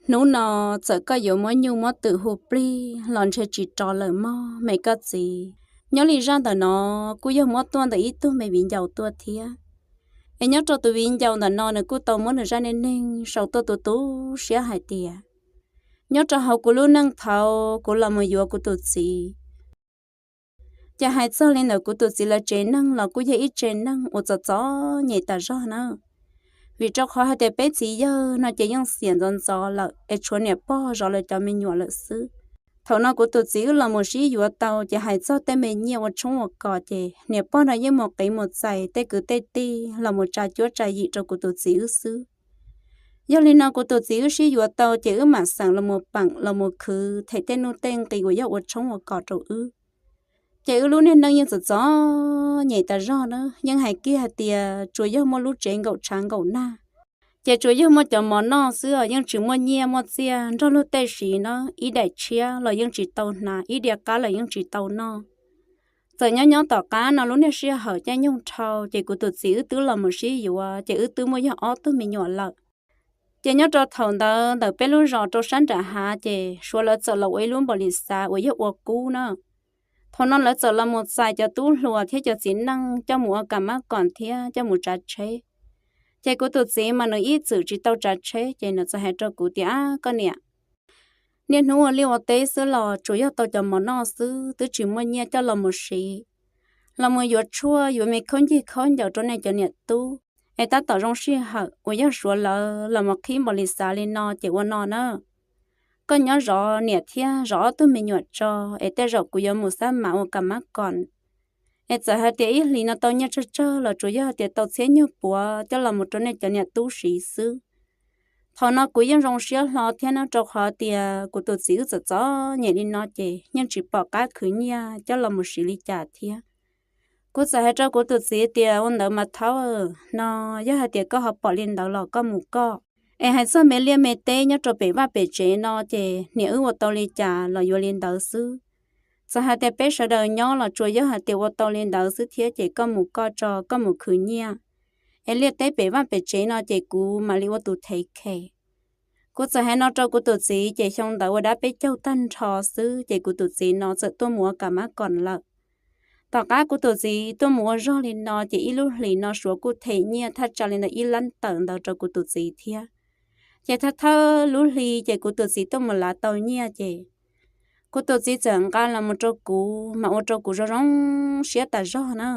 Hnub no txawm koj yuav muab nyuj muab twm hu plig los ntshe tsis rov lawm mog me koj txiv. Nyob li zaj ntawm no kuj yog muab tuaj ntawm ib tug me viv ncaus tuaj thiab. Es nyob rau tus viv ncaus ntawm no nws kuj tau muab nws zaj neej neeg sau tuaj tu tu siab hais tias, nyob rau hauv kuv lub neej thaud kuv los mus yuav kuv tus txiv, ces hais txog li ntawm kuv tus txiv lawv tsev neeg los kuj yog ib tsev neeg uas txom txom nyem tas zog na. Vim rau qhov hais tias peb txiv yawg no ces yeej xiam ntxov ntxov lawm es tshuav niam pog zov lawv cov me nyuam lawm xwb. Thaum no kuv tus txiv wb los mus sib yuav tau ces hais txog tej me nyiaj ua tshoob ua kos ces niam pog no yeej mus qiv mus txais tej kwv tej tij los mus tsa cuab tsa yim rau kuv tus txiv wb xwb. Yog li no kuv tus txiv wb sib yuav tau ces wb mam xeem los mus peem los mus khwv them tej nuj tej nqi uas yog ua tshoob ua kos rau wb. Ces wb lub niag neej yeej txom txom nyem tas zog na, yeej hais kiag hais tias tsuas yog muaj lub tsev nkaum tshav nkaum nag, ces tsuas yog muaj cov mov noj xwb os, yeej tsis muaj nyiaj muaj txiaj nrog luag tej siv na, ib daim tshiab los yeej tsis tau hnav, ib diav qab los yeej tsis tau noj. Txawm nyob nyob tom qab no lub niag sij hawm caij nyoog dhau ces kuv tus txiv wb twb los mus sib yuav ces wb twb muaj yog ob tug me nyuam lawm. Ces nyob rau thaum ntawd ntawm peb lub zos rau sab nram hav ces suav lawv txawm los ua ib lub npaum li xav uas yog ua kub na. Thaum no lawv txawm los mus txais cov tub hluas thiab cov txiv neej coj mus ua kam mab kom thiab coj mus tsav tsheb. Ces kuv tus txiv mas nws ib txwm tsis tau tsav tsheb ces nws txawm hais rau kuv tias, Ab koj niam, niaj hnub ua liaj ua teb xwb los tsuas yog tau cov mov noj xwb, twb tsis muaj nyiaj coj los mus siv, los mus yuav tshuaj yuav me khaub ncaws khaub ncaws rau nej cov niam tub, es tab tom zoo sij hawm uas yog suav lawv los mus qhib npaum li xav li no ces ua no na. Koj nyob zov niam thiab zov ob tug me nyuam tso, es tej zaum kuv yuav mus xab mav ua kam mab kom, es txawm hais tias ib hlis no tau nyiaj tsawg tsawg los tsuas yog hais tias tau txhiab nyuag puav coj los mus rau nej cov niam tub siv xwb. Thaum no kuv yeej zoo siab hlo thiab na, rau qhov tias kuv tus txiv wb txom txom nyem li no ces yeej tsis pom qab khwv nyiaj coj los mus siv li cas thiab. Kuv txawm hais rau kuv tus txiv tias, Ua ntawd mas thaub, no yog hais tias koj ho pom li ntawd los koj mus koj. Es hais txog me liaj me teb nyob rau pem vaj pem tsev no ces niam wb ua tau li cas los yuav li ntawd xwb. Txawm hais tias peb sawv daws nyob los tsuas yog hais tias ua tau li ntawd xwb thiab ces koj mus koj tso, koj mus khwv nyiaj. Es liaj teb pem vaj pem tsev no ces kuv mam li ua tus thev khes. Kuv txawm hais no rau kuv tus txiv ces xyoo ntawd ua dab peb caug tag nrho xwb ces kuv tus txiv no txawm tuaj mus ua kam mab kom lawm. Tom qab kuv tus txiv tuaj mus ua zog li no ces ib lub hlis no suav kuj them nyiaj thaj tsam li ntawm ib lab tawm ntawd rau kuv tus txiv thiab. Ces thawj thawj lub hli ces kuv tus txiv tuaj mus lav tau nyiaj ces kuv tus txiv txawm nqa los mus rau kuv mas ua rau kuv zoo zoo siab tas zog na.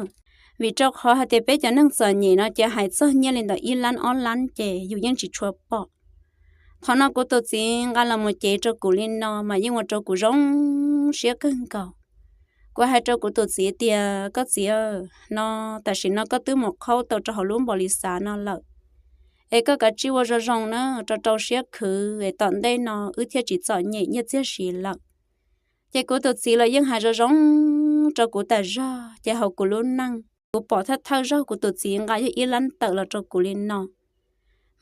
Vim rau qhov hais tias peb cov neeg txom nyem no ces hais txog nyiaj li ntawm ib lab ob lab ces yus yeej tsis tshua pom. Thaum no kuv tus txiv nqa los mus cev rau kuv li no mas yeej ua rau kuv zoo siab kawg nkaus. Kuv hais rau kuv tus txiv tias, Koj txiv, no tam sim no koj twb mus qhaub tau rau hauv lub npaum li xav no lawm, es koj kav tsij ua zoo zoo na, rau rau siab khwv es tom ntej no wb thiaj tsis txom nyem nyiaj txiag siv lawm. Ces kuv tus txiv los yeej hais zoo zoo rau kuv tas zog ces hauv kuv lub neej kuv pom thawj thawj zaug kuv tus txiv nqa yog ib lab tawm los rau kuv li no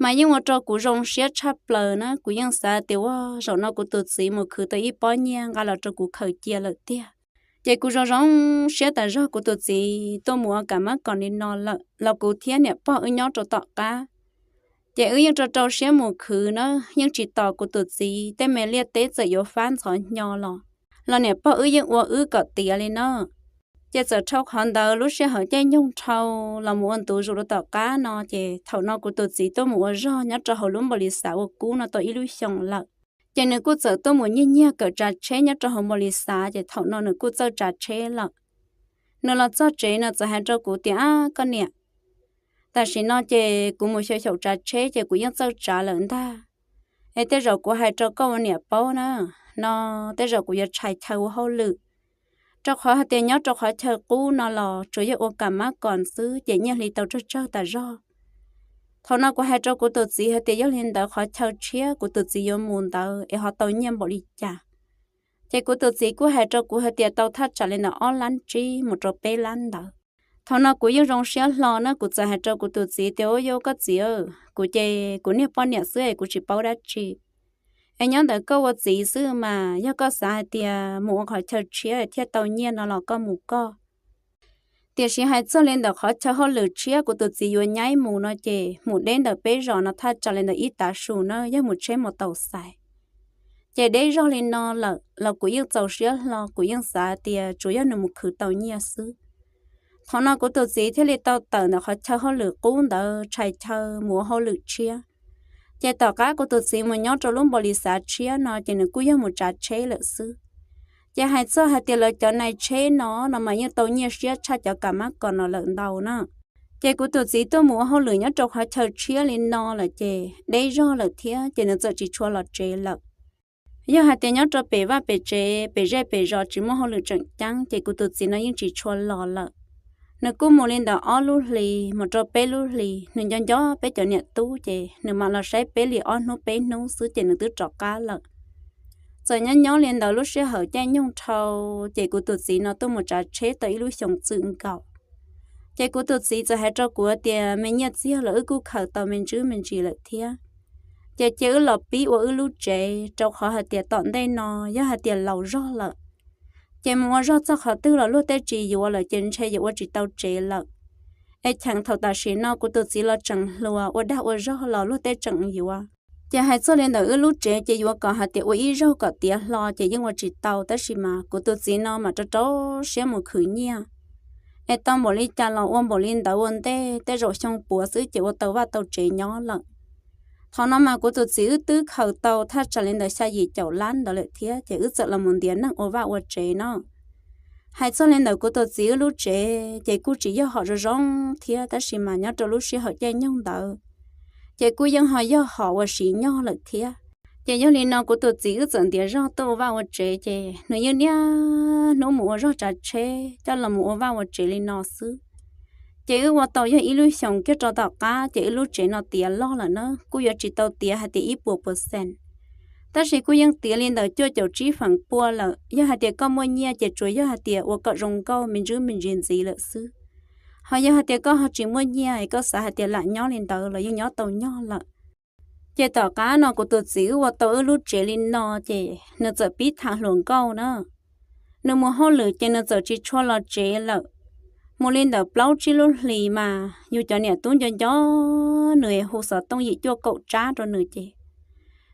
mas yeej ua rau kuv zoo siab tshaj plaws na. Kuv yeej xav tias ua zaum no kuv tus txiv mus khwv tau ib pob nyiaj nqa los rau kuv khaws cia lawm tiag. Ces kuv zoo zoo siab tas zog kuv tus txiv tuaj mus ua kam mab kom li no lawm los kuv thiab niam pog wb nyob rau tom qab ces wb yeej rau rau siab mus khwv na, yeej tsis tos kuv tus txiv. Tej me liaj teb txawm yuav fab ntxhov hnyo los, los niam pog wb yeej ua wb kom tiav li na. Ces txawm dhau qhov ntawd lub sij hawm caij nyoog dhau los mus ua ntu zus rau tom qab no ces thaum no kuv tus txiv tuaj mus ua zog nyob rau hauv lub npaum li xav ua kub no tau ib lub xyoo lawm. Ces nws kuj txawm tuaj mus nyiag nyiag kawm tsav tsheb nyob rau hauv npaum li xav ces thaum no nws kuj txawj tsav tsheb lawm. Nws los txog tsev nws txawm hais rau kuv tias, Ab koj niam, tam sim no ces kuv mus xyaum xyaum tsav tsheb ces kuv yeej txawj tsav lawm ntag. Es tej zaum kuv hais rau koj ua niam paub na, no tej zaum kuv yuav tshais chaw ua hauj lwm, rau qhov hais tias nyob rau qhov chaw qub no los tsuas yog ua kam mab kom xwb ces nyiaj hli tau tsawg tsawg tas zog. Thaum no kuv hais rau kuv tus txiv hais tias yog li ntawd qhov chaw tshiab kuv tus txiv yuav mus ntawd es ho tau nyiaj npaum li cas. Ces kuv tus txiv kuj hais rau kuv hais tias tau thaj tsam li ntawm ob lab tsib mus rau peb lab ntawd. Thaum no kuv yeej zoo siab hlo na, kuv txawm hais rau kuv tus txiv tias, Ua yog koj txiv, kuv ces kuv niag poj niam xwb es kuv tsis paub dab tsi. Es nyob ntawm koj ua txiv xwb mas yog koj xav hais tias mus ua qhov chaw tshiab thiaj tau nyiaj no los koj mus koj. Tiam sis hais txog li ntawm qhov chaw hauj lwm tshiab kuv tus txiv yuav nyaib mus no ces mus deb ntawm peb zos no thaj tsam li ntawm ib tav su na, yog mus tsheb mus tau xais. Ces deb zog li no lawm los kuv yeej txaus siab hlo, kuv yeej xav tias tsuas yog nws mus khwv tau nyiaj xwb. Thaum no kuv tus txiv thiaj li tau tawm ntawm qhov chaw hauj lwm qub ntawd tshais chaw mus ua hauj lwm tshiab. Ces tom qab kuv tus txiv mus nyob rau lub npaum li xav tshiab no ces nws kuj yog mus tsav tsheb lawm xwb. Ces hais txog hais tias lawv cov nai tsheb no no mas yeej tau nyiaj siab tshaj cov kam mab kom no lawm ntau na. Ces kuv tus txiv tuaj mus ua hauj lwm nyob rau qhov chaw tshiab li no lawm ces deb zog lawm thiab ces nws txawm tsis tshua los tsev lawm. Yog hais tias nyob rau pem vaj pem tsev, pem zej pem zos tsis muaj hauj lwm tseem ceeb ces kuv tus txiv no yeej tsis tshua los lawm. Nws kuj mus li ntawm ob lub hlis mus rau peb lub hlis, nws nco nco peb cov niam tub ces nws mam los saib peb li ob hnub peb hnub xwb ces nws twb rov qab lawm. Txawm nyob nyob li ntawd lub sij hawm caij nyoog dhau, ces kuv tus txiv no tuaj mus tsav tsheb tau ib lub xyoos txwm nkaus. Ces kuv tus txiv txawm hais rau kuv tias me nyiaj txiag los wb kuj khaws tau me ntsis me ntsis lawm thiab, ces cia wb los pib ua wb lub tsev, rau qhov hais tias tom ntej no yog hais tias laus zog lawm, ces mus ua zog txog qhov twg los luag tej tsis yuav lawm ces ntshe yuav ua tsis tau tsev lawm. Es cheem thaum tam sim no kuv tus txiv los tseem hluas ua dag ua zog los luag tej tseem yuav. Ces hais txog li ntawm wb lub tsev ces yuav kom hais tias ua ib zaug kom tiav hlo ces yeej ua tsis tau, tab sis mas kuv tus txiv no mam rau rau siab mus khwv nyiaj. Es tau npaum li cas los ua npaum li ntawd ua ntej, tej zaum xyoo puav xwb ces ua tau vaj tau tsev nyob lawm. Thaum no mas kuv tus txiv wb twb khaws tau thaj tsam li ntawm xya yim caum lab ntawd lawm thiab, ces wb txawm los mus ntiav neeg ua vaj ua tsev no. Hais txog li ntawm kuv tus txiv wb lub tsev ces kuj tsis yog hom zoo zoo thiab, tab sis mas nyob rau lub sij hawm caij nyoog ntawd ces kuj yeej ho yog hom uas siv nyog lawm thiab. Ces yog li no kuv tus txiv wb txawm ntiav zog tuaj ua vaj ua tsev, ces nws yeej niaj hnub mus ua zog tsav tsheb coj los mus ua vaj ua tsev li no xwb. Ces wb ua tau yog ib lub xyoos kiag rau tom qab ces wb lub tsev no tiav log lawm na, kuj yuav tsis tau tiav hais tias ib puas puas xees, tab sis kuj yeej tiav li ntawm cuaj caum tsib feem pua lawm. Yog hais tias koj muaj nyiaj ces tsuas yog hais tias ua kom zoo nkauj me ntsis me ntsis ntxiv lawm xwb. Ho yog hais tias koj ho tsis muaj nyiaj es koj xav hais tias lam nyob li ntawd los yeej nyob tau nyog lawm. Ces tom qab no kuv tus txiv wb ua tau wb lub tsev li no, ces nws txawm pib tham hluas nkauj na. Nws mus hauj lwm ces nws txawm tsis tshua los tsev lawm. Mus li ntawm plaub tsib lub hlis mas yus cov niam tub nco nco nws hu xov tooj yim cuaj kaum tsab rau nws ces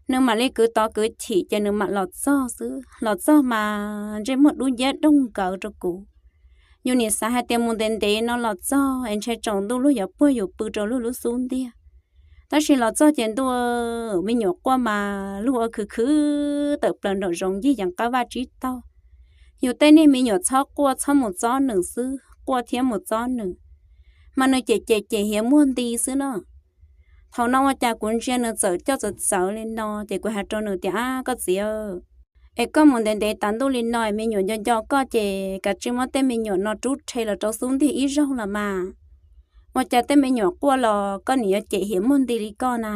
nws mam li kwv tov kwv chim ces nws mam los txog xwb. Los txog mas ntsej muag dub nciab doog nkawd rau kuv. Yus nim xav hais tias mus ntev ntev no los txog es ntshe tsaus ntuj luag yuav puag yus pw rau luag lub xub ntiag. Tab sis los txog ces ntuj, me nyuam quaj mas luag ua khwv khwv tawm plaws nraum zoov ncig yees qab vaj tsib taug. Yus tej niag me nyuam txhob quaj txhob mus txob nws xwb, quaj thiab mus txob nws, mas nws cem cem cem hiav muag nti xwb no. Thaum no ua cas kuv ntsia nws txawm coj txawv txawv li no ces kuv hais rau nws tias, Ab koj txiv, es koj mus ntev ntev tas ntuj li no es me nyuam nco nco koj ces kav tsij muab tej me nyuam no rub rhe los rau xub ntiag ib zaug los mas. Ua cas tej me nyuam quaj los koj nim yuav cem hiav muag nti li koj na?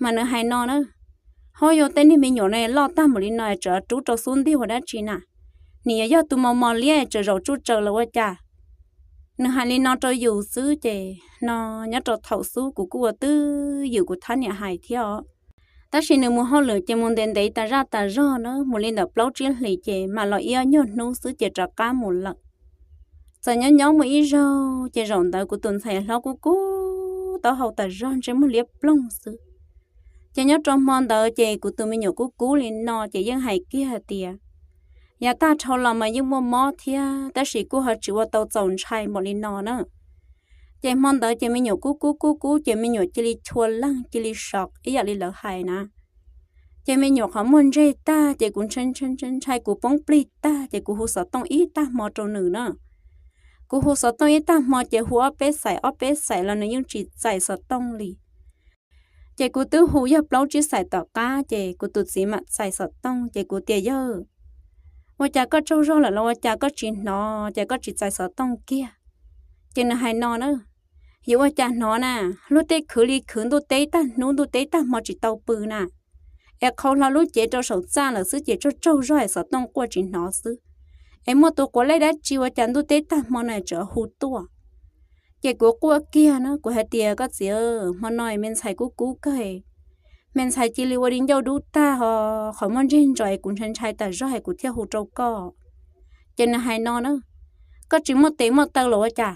Mas nws hais no na, Hov, yus tej niag me nyuam no loj tag npaum li no es tseem rub rau xub ntiag ua dab tsi na? Nim yuav yog tus mos mos liab es tseem zaum tsuj tsaws los ua cas? Nws hais li no rau yus xwb ces no, nyob rau thaum xub kuv kuj ua twj ywm kuv thab niam hais thiab os. Tab sis nws mus hauj lwm ces mus ntev ntev tas zaj tas zog na, mus li ntawm plaub tsib hlis ces mam los ib ob nyuag hnub xwb ces rov qab mus lawm. Txawm nyob nyob muaj ib zaug ces zaum ntawd kuv tus ntxhais hlob kub kub taub hau tas zog ntsej muag liab ploog xwb. Ces nyob rau hmo ntawd ces kuv tus me nyuam kub kub li no ces yeej hais kiag hais tias, yav tag dhau los mas yeej muaj mob thiab tab sis kuj ho tsis ua tau txaus ntshai npaum li no na. Ces hmo ntawd ces me nyuam kub kub kub kub ces me nyuam cia li chua leeg cia li sov ib yam li lawv hais na. Ces me nyuam qhov muag ntseg tag ces kuv ntshai ntshai ntshai ntshai kuv poob plig tag ces kuv hu xov tooj ib tag hmo rau nws na. Kuv hu xov tooj ib tag hmo ces hu ob peb xaim ob peb xaim los nws yeej tsis txais xov tooj li. Ces kuv twb hu yog plaub tsib xaim tom qab ces kuv tus txiv mam txais xov tooj ces kuv tias, yawg, ua cas koj tsaug zog lawm los ua cas koj tsis hnov, ces koj tsis txais xov tooj kiag? Ces nws hais no na, yuav ua cas hnov na, luag tej khwv li khwv ntuj teb tag hnub ntuj teb tag hmo tsis tau pw na, es qhau hlo lub cev rau saum txaj lawm xwb ces tsaug tsaug zog es xov tooj quaj tsis hnov xwb. Es muaj tus quav lej dab tsi ua cas ntuj teb tag hmo no tseem hu tuaj? Ces kuv quaj kiag na, kuv hais tias, koj txiv, hmo no me ntxhais kub kub kawg, me ntxhais cia li ua di ncauj dub tag ho qhov muag ntseg ntsos es kuv ntshai ntshai tas zog es kuv thiaj hu rau koj. Ces nws hais no na, koj tsis muaj tes muaj taw los ua cas,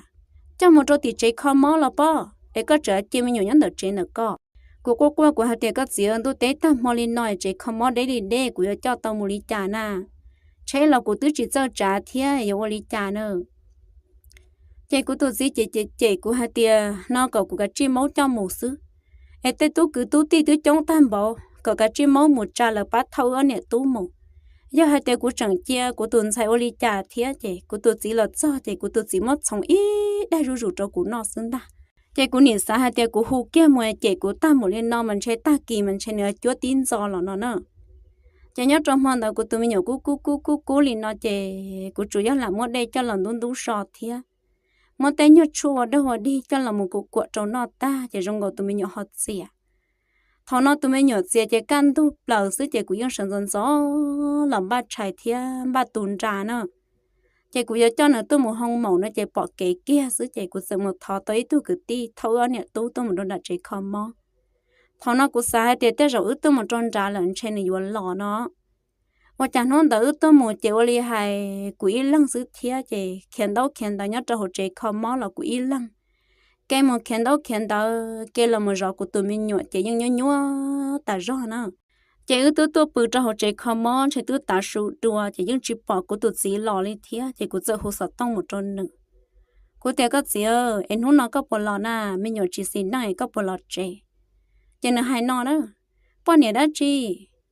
coj mus rau tim tsev kho mob los pob es koj tseem cia me nyuam nyob ntawm tsev ntawm koj. Kuv quaj quaj kuv hais tias, koj txiv, ntuj teb tag hmo li no tsev kho mob deb li deb, kuv yuav coj tau mus li cas na? Tsheb los kuv twb tsis txawj tsav thiab, yuav ua li cas na? Ces kuv tus txiv cem cem cem kuv hais tias, no kom kuv kav tsij maub coj mus xwb, es tej tub kwv tub tij twb coob tag npaum, kom kav tsij maub mus tsa lawv pab thauj wb ob niam tub mus. Yog hais tias kuv tseem cia kuv tus ntxhais ua li cas thiab, ces kuv tus txiv los txog ces kuv tus txiv muab txhoov ib daig zuj zus rau kuv noj xwb ntag. Ces kuv nim xav hais tias kuv hu kiag mus cem kuv tag mus li no mas ntshe tag kis mas ntshe nws cuab tib ntxo los no na. Ces nyob rau hmo ntawd kuv tus me nyuam kub kub kub kub kub li no ces kuv tsuas yog lam muab dej coj los ntub ntub so thiab, muab tej nyuag tshuaj ua dog ua dig coj los mus kuam kuam rau noj tag ces zoo nkaus tus me nyuam ho txias. Thaum no tus me nyuam txias ces kaj ntug plaws xwb ces kuv yeej sawv ntxov ntxov los npaj tshais thiab npaj tus nra na. Ces kuv yuav coj nws tuaj mus hoo maum no ces pom kev kiag xwb ces kuv txawm mus thov tau ib tug kwv tij thauj wb ob niam tub tuaj mus rau nram tsev kho mob. Thaum no kuv xav hais tias tej zaum wb tuaj mus rau nrad lawm ntshe nws yuav los no. Ua cas hnub ntawd wb tuaj mus ces ua li hais kuv ib leeg xwb thiab ces khiav ntaub khiav ntawv nyob rau hauv tsev kho mob los kuv ib leeg. Kev mus khiav ntaub khiav ntawv, kev los mus zov kuv tus me nyuam ces yeej nyuaj nyuaj tas zog na. Ces wb twb tuaj pw rau hauv tsev kho mob ntshe twb tav su dua ces yeej tsis pom kuv tus txiv los li thiab ces kuv txawm hu xov tooj mus rau nws. Kuv tias, koj txiv, es hnub no koj puas los na? Me nyuam tsis xis neej es koj puas los tsev? Ces nws hais no na, poj niam dab tsi,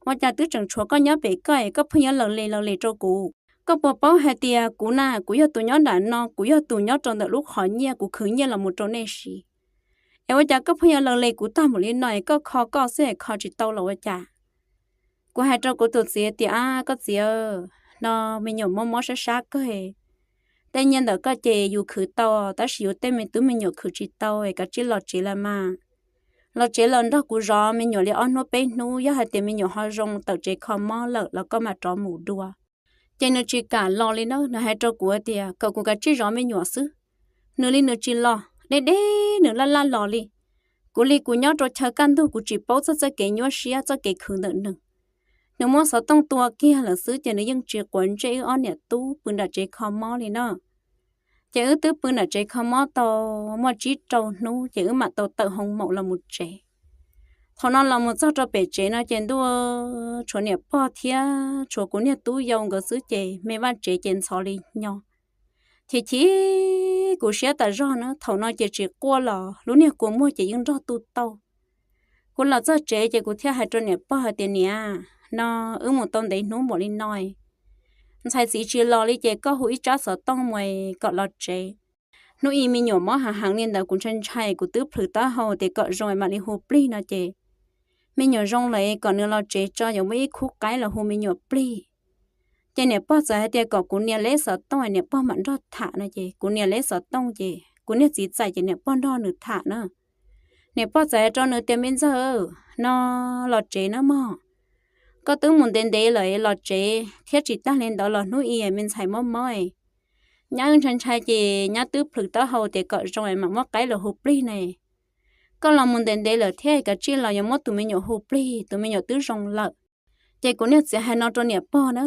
ua cas twb tseem tshuav koj nyob pem koj es koj pheej yuav laws li laws li rau kuv? Koj puas paub hais tias kuv na, kuv yog tus nyob nram no, kuv yog tus nyob rau ntawm lub qhov nyiaj, kuv khwv nyiaj los mus rau nej siv. Es ua cas koj pheej yuav laws li kuv tag npaum li no es koj kho koj xwb es kho tsis tau los ua cas? Kuv hais rau kuv tus txiv tias, a, koj txiv, no me nyuam mob mob sab sab kawg. Tej nyiaj ntawm koj ces yus khwv tau, tab sis yus tej me tub me nyuam khwv tsis tau es kav tsij los tsev lawm mas. Los tsev los nrog kuv zov me nyuam li ob hnub peb hnub, yog hais tias me nyuam ho zoo tawm tsev kho mob lawm los koj mam rov mus dua. Ces nws tsis kam los li na, nws hais rau kuv tias kom kuv kav tsij zov me nyuam xwb. Nws li nws tsis los, deb deb nws laj laj los li. Kuv li kuv nyob rau chaw kaj ntug kuv tsis paub txog txoj kev nyuaj siab txoj kev khwv ntawm nws. Nws muab xov tooj tua kiag lawm xwb ces nws yeej tsis quav ntsej wb ob niam tub pw nram tsev kho mob li na. Ces wb twb pw nram tsev kho mob tau muaj tsib rau hnub ces wb mam tau tawm hoo maum los mus tsev. Thaum no los mus txog rau pem tsev no ces ntuj, tshuav niam pog thiab tshuav kuv niag tub yau nkawd xwb ces me vaj tsev ces ntxhov li nyo. Chim chim kuv siab tas zog na, thaum no ces tsis quaj los lub niag kua muag ces yeej nrog tuj tauj. Kuv los txog tsev ces kuv thiaj hais rau niam pog hais tias, niam, no wb mus tau ntev hnub npaum li no, ntxhais txiv tsis los li ces koj hu ib tsab xov tooj mus kom los tsev. Hnub ib me nyuam mob hav heev li ntawd kuv ntshai ntshai kuv twb plhws taub hau tias kom zoo mam li hu plig no ces me nyuam zoo lawm kom nws los tsev tso yuav muab ib khub qaib los hu me nyuam plig. Ces niam pog txawm hais tias kom kuv nias leb xov tooj niam pog mam nrog tham no ces kuv nias leb xov tooj ces kuv niag txiv txais ces niam pog nrog nws tham na. Niam pog txawm hais rau nws tias, me ntxawg, no los tsev na mog. Koj twb mus ntev ntev lawm los tsev thiab tsis tag li ntawd los hnub ib me ntxhais mob mob, nyab ntshai ntshai ces nyab twb plhws taub hau tias kom zoo mam muab qaib los hu plig ne. Koj los mus ntev ntev lawm thiab kav tsij los yuav muab tus me nyuam hu plig, tus me nyuam twb zoo lawm. Ces kuv niag txiv hais no rau niam pog na,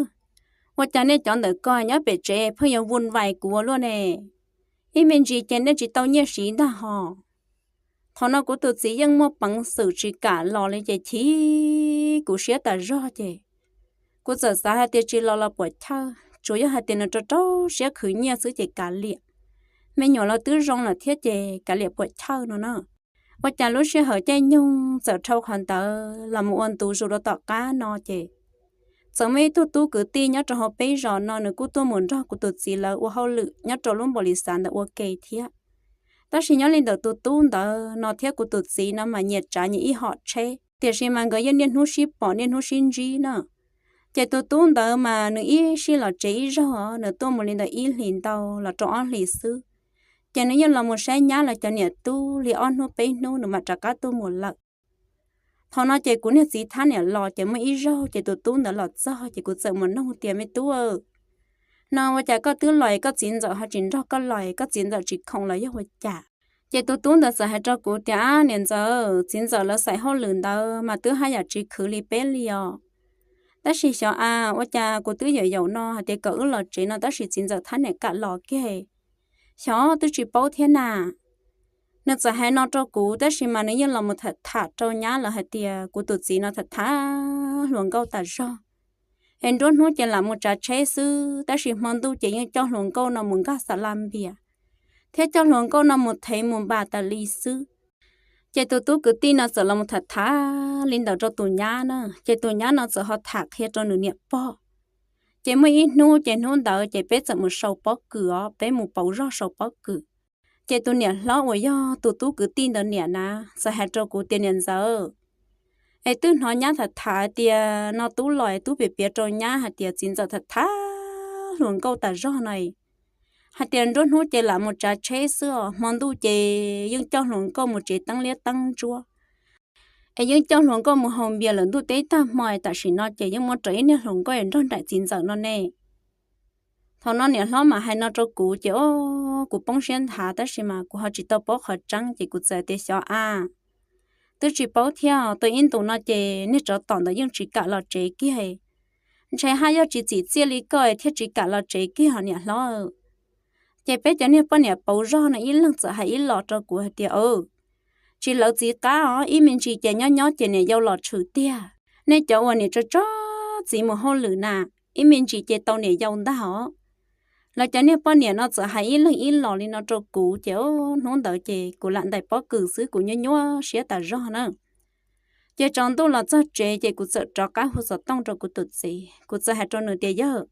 ua cas nej cov ntawm ko nyob pem tsev pheej yuav vun vais kuv ua luaj ne? Ib me ntsis ces nej tsis tau nyiaj siv ntag hos. Thaum no kuv tus txiv yeej muaj peev xwm tsis kam los li ces chim kuv siab tas zog ces kuv txawm xav hais tias tsis los los puam chawj, tsuas yog hais tias nws rau rau siab khwv nyiaj xwb ces kav liam. Me nyuam los twb zoo lawm thiab ces kav liam puam chawj no na. Ua cas lub sij hawm caij nyoog txawm dhau qhov ntawd los mus ua ntu zus rau tom qab no ces txawm muaj ib tug tub kwv tij nyob rau hauv peb zos no nws kuj tuaj mus nrog kuv tus txiv lawv ua hauj lwm nyob rau lub npaum li xav ntawd ua ke thiab. Tab sis nyob li ntawm tus tub ntawd no thiab kuv tus txiv no mas nyias tsav nyias ib hom tsheb, tiam sis mas nkawd yeej niaj hnub sib pom niaj hnub sib ntsib na. Ces tus tub ntawd mas nws ib sij los tsev ib zaug, nws tuaj mus li ntawm ib hlis ntau los rau ob hlis xwb, ces nws yeej los mus saib nyab los cov niam tub li ob hnub peb hnub nws mam rov qab tuaj mus lawm. Thaum no ces kuv niag txiv thab niam los ces muaj ib zaug ces tus tub ntawd los txog ces kuv txawm mus nug tias, me tub, no ua cas koj twb los es koj txiv ntxawm ho tsis nrog koj los, koj txiv ntxawm tsis khoom los yog ua cas? Ces tus tub ntawd txawm hais rau kuv tias, niam ntxawm, txiv ntxawm lawv xaiv hauj lwm ntawd mas twb haj yam tsis khwv li peb li os. Tab sis xyov a, ua cas kuv twb yaum yaum no hais tias kom wb los tsev no tab sis txiv ntxawm thab niam kam los kiag, xyov twb tsis paub thiab na. Nws txawm hais no rau kuv tab sis mas nws yeej los mus tham tham rau nyab lawv hais tias kuv tus txiv no tham tham hluas nkauj tas zog, es nruab hnub ces lam mus tsav tsheb xwb tab sis hmo ntuj ces yeej coj hluas nkauj no mus nkag xas las npias thiab coj hluas nkauj no mus thev mus npas tas li xwb. Ces tus tub kwv tij no txawm los mus tham tham li ntawd rau tus nyab na, ces tus nyab no txawm ho tham qhia rau nws niam pog. Ces muaj ib hnub ces hnub ntawd ces peb txawm mus sau pob kws os, peb mus pauv zog sau pob kws. Ces tus niam hlob uas yog tus tub kwv tij ntawd niam na txawm hais rau kuv tias, Niam ntxawm, es twb hnov nyab tham tham tias no tub los es tub piav piav rau nyab hais tias txiv ntxawm tham tham hluas nkauj tas zog no, hais tias nruab hnub ces lam mus tsav tsheb xwb os, hmo ntuj ces yeej coj hluas nkauj mus tsev teeb liab teeb ntsuab, es yeej coj hluas nkauj mus haus npias lawm ntuj teb tag hmo, tam sim no ces yeej muab raws ib niag hluas nkauj nrog nraim txiv ntxawm no ne. Thaum no niam hlob mam hais no rau kuv ces o, kuv poob siab nthav tab sis mas kuv ho tsis tau paub qhov tseeb ces kuv txawm tias, Xyov a, twb tsis paub thiab, tau ib ntus no ces niag tsov tom ntawd yeej tsis kam los tsev kiag. Ntshe haj yog tsis txim txiaj li koj thiaj tsis kam los tsev kiag os niam hlob. Ces peb cov niag poj niam pauv zog no ib leeg txawm hais ib los rau kuv hais tias, Tsis lawv txiv qab os, ib me ntsis ces nyob nyob ces niam yau los tshwm tiag. Nej cov uas niam tso tso txiv mus hauj lwm na, ib me ntsis ces tau niam yau ntag os. Lawv cov niag poj niam no txawm hais ib leeg ib los li no rau kuv ces hnub ntawd ces kuv lam ntais pob kws xwb, kuv nyuaj nyuaj siab tas zog na. Ces tsaus ntuj los txog tsev ces kuv txawm rov qab hu xov tooj rau kuv tus txiv, kuv txawm hais rau nws tias, Yawg,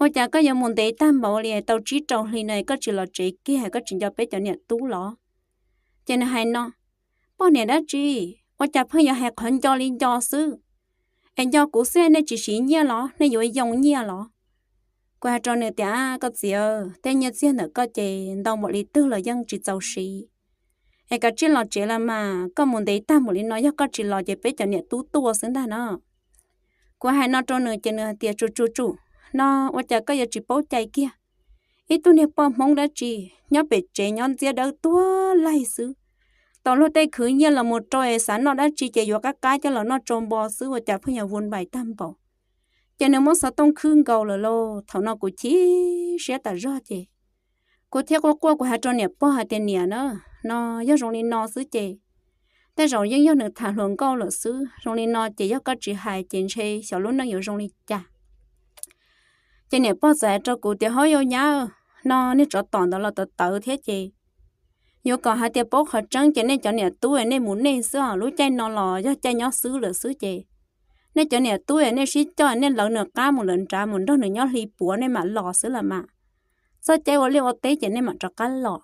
ua cas koj yuav mus ntev tag npaum li tau tsib rau hli no koj tsis los tsev kiag, koj tsis nco peb cov niam tub los? Ces nws hais no, Poj niam dab tsi, ua cas pheej yuav hais qhov nco li nco xwb? Es nco kuv xwb nej tsis siv nyiaj los nej yuav yoo nyiaj los? Kuv hais rau nws tias, Koj txiv, tej nyiaj txiag ntawm koj ces ntau npaum li twg los yeej tsis txaus siv. Es kav tsij los tsev los mas, koj mus ntev tag npaum li no yog koj tsis los ces peb cov niam tub tuaj xwb ntag no. Kuv hais no rau nws ces nws hais tias, Tsum tsum tsum, no ua cas koj yuav tsis paub cai kiag? Ib tug niag poj Hmoob dab tsi nyob pem tsev nyob ntxiab dawb tuag laig xwb, tau luag tej khwv nyiaj los mus rau es xav noj dab tsi ces yuav qab qab coj los noj tsau npo xwb ua cas pheej yuav vun vais tag npaum. Ces nws muab xov tooj khwb nkaus lawm lauj. Thaum no kuv chim siab tas zog ces kuv thiaj quaj quaj kuv hais rau niam pog hais tias, Niam na, no yog zoo li no xwb ces tej zaum yeej yog nws tham hluas nkauj lawm xwb. Zoo li no ces yog koj tsis hais ces ntshe xyov lub neej yuav zoo li cas. Ces niam pog txawm hais rau kuv tias, Hauj yau nyab, no niag tsov tom ntawd los tawv tawv thiab ces yuav kom hais tias paub qhov tseeb ces nej cov niam tub nej mus nej xwb os. Lub caij no los yog caij nyob xwb lawm xwb ces nej cov niam tub nej sib coj nej lawv nws qab mus lawm nrad mus nrog nws nyob hli puav nej mam los xwb los mas. Txoj caij ua liaj ua teb ces nej mam rov qab los.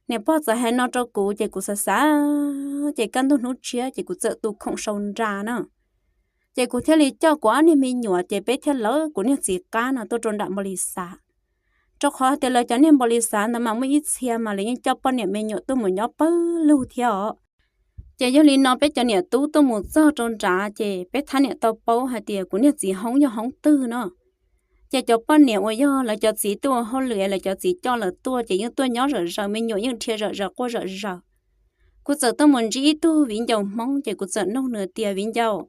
Niam pog txawm hais no rau kuv ces kuv xav xav ces kaj ntug hnub tshiab ces kuv txawm tu khoom sau nra na. Ces kuv thiaj li coj kuv ob niag me nyuam ces peb thiaj lawv kuv niag txiv qab no tuaj rau nram npau lis xav, rau qhov tias lawv cov niag npau lis xav ntawd mas muaj ib txhia mas lawv yeej coj poj niam me nyuam tuaj mus nyob pawg lug thiab os. Ces yog li no peb cov niam tub tuaj mus txog rau nrad ces peb thab niam tau paub hais tias kuv niag txiv hoob yog hoob twg no. Ces cov poj niam uas yog lawv cov txiv tuaj ua hauj lwm es lawv cov txiv coj lawv tuaj ces yeej tuaj nyob zom zaws, me nyuam yeej dhia zom zaws quaj zom zaws. Kuv txawm tuaj mus ntsib ib tug viv ncaus Hmoob ces kuv txawm nug nws tias, Viv ncaus,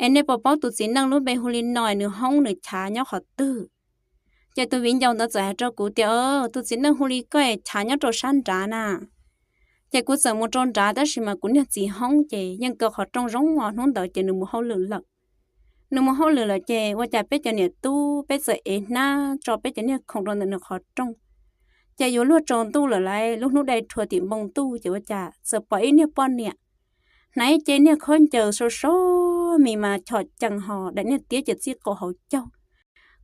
es nej puas paub tus txiv neej lub npe hu li no, nws hoob nws chav nyob qhov twg? Ces tus viv ncaus ntawd txawm hais rau kuv tias, Tus txiv neej hu li koj es chav nyob rau sab nrad na. Ces kuv txawm mus rau nrad tab sis mas kuv niag txiv hoob ces yeej kaw qhov rooj zoo os, hnub ntawd ces nws mus hauj lwm lawm. Nws mus hauj lwm lawm ces ua cas peb cov niam tub peb txawm ev hnab tso peb cov niag khoom rau ntawm nws qhov rooj. Ces yuav luag tsaus ntuj lawm lauj, lub hnub dai rhuav tim npoo ntuj ces ua cas txawm pom ib niag poj niam hnav ib ce niag khaub ncaws sau sau mis mas chom cees ho daim niag tiab ces txij qaum hauv caug,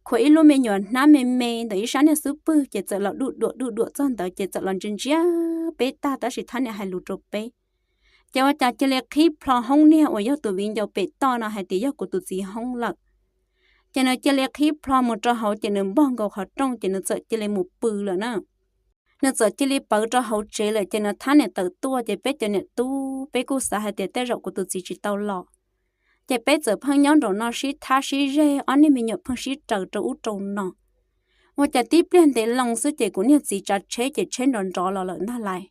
khuam ib lub me nyuam hnab me me ntawm ib sab niag xub pwg ces txawm los duj duam duj duam txog ntawd ces txawm los ntsia ntsia peb tag tab sis thab niam hais lus rau peb. Ces ua cas cia li qhib plho hoob niag uas yog tus viv ncaus pem toj no hais tias yog kuv tus txiv hoob lawm. Ces nws cia li qhib plho mus rau hauv ces nws npog nkaus qhov rooj ces nws txawm cia li mus pw lawm na. Nws txawm cia li pawv rau hauv tsev lawm ces nws thab niam tawm tuaj ces peb cov niam tub peb kuj xav hais tias tej zaum kuv tus txiv tsis tau los. Ces peb txawm pheej nyob nraum no sib thab sib zeg, ob niag me nyuam pheej sib raws rau ub rau no. Ua cas tib pliag ntev loo xwb ces kuv niag txiv tsav tsheb ces tsheb nrov nrov los lawm ntag lauj.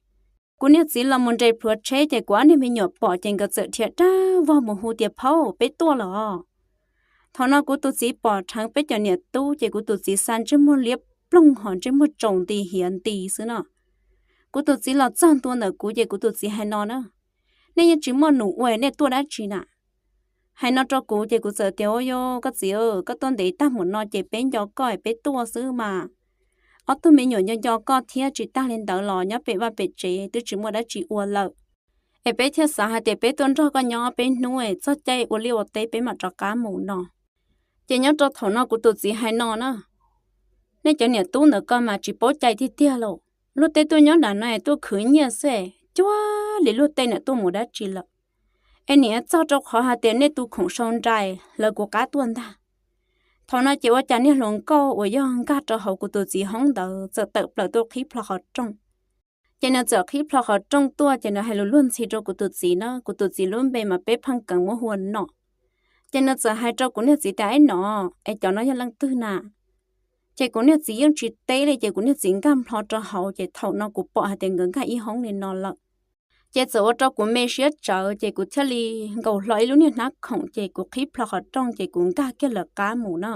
Kuv niag txiv los mus nres plhuav tsheb ces kuv ob niag me nyuam pom ces nkawd txawm dhia rab vog mus hu tias, Phauj, peb tuaj lawm os. Thaum no kuv tus txiv pom dheev peb cov niam tub ces kuv tus txiv xa ntsej muag liab ploog ho ntsej muag tsaus nti hiav nti xwb no. Kuv tus txiv los txog ntua ntawm kuv ces kuv tus txiv hais no na: Nej yeej tsis muaj num ua nej tuaj dab tsi na? Hais no rau kuv ces kuv txawm tias: Ua yog koj txiv, koj tuaj ntev tag mus no ces peb nco koj es peb tuaj xwb mas. Ob tug me nyuam nco nco koj thiab, tsis tag li ntawd los nyob pem vaj pem tsev twb tsis muaj dab tsi ua lawm, es peb thiaj xav hais tias peb tuaj nrog koj nyob peb hnub es txog caij ua liaj ua teb peb mam rov qab mus no. Ces nyob rau thaum no kuv tus txiv hais no na: Nej cov niam tub ntawd koj mas tsis paub cai tiag tiag lauj. Luag tej tuaj nyob nram no es tuaj khwv nyiaj xwb, cuag li luag tej niam tuaj mus dab tsi lawm. Es nim txog rau qhov hais tias nej tus khoom sau nra lawv kuv qab tuaj ntag. Thaum no ces ua cas niag hluas nkauj uas yog nkag rau hauv kuv tus txiv hoob ntawd txawm tawm plaws tuaj qhib plho qhov rooj. Ces nws txawm qhib plho qhov rooj tuaj ces nws hais lus luag ntxhi rau kuv tus txiv na, kuv tus txiv lub npe mas peb pheej keev muab hu ua Nom. Ces nws txawm hais rau kuv niag txiv tias: Aib Nom, es cov no yog leej twg na? Ces kuv niag txiv yeej tsis teb li, ces kuv niag txiv nkag plho rau hauv, ces thaum no kuv pom hais tias nkawd nkag ib hoob li no lawm. Ces txawm ua rau kuv me siab tsawv, ces kuv thiaj li nkaus hlo ib lub niag hnab khoom, ces kuv qhib plho qhov rooj, ces kuv nkag kiag lawv qab mus na.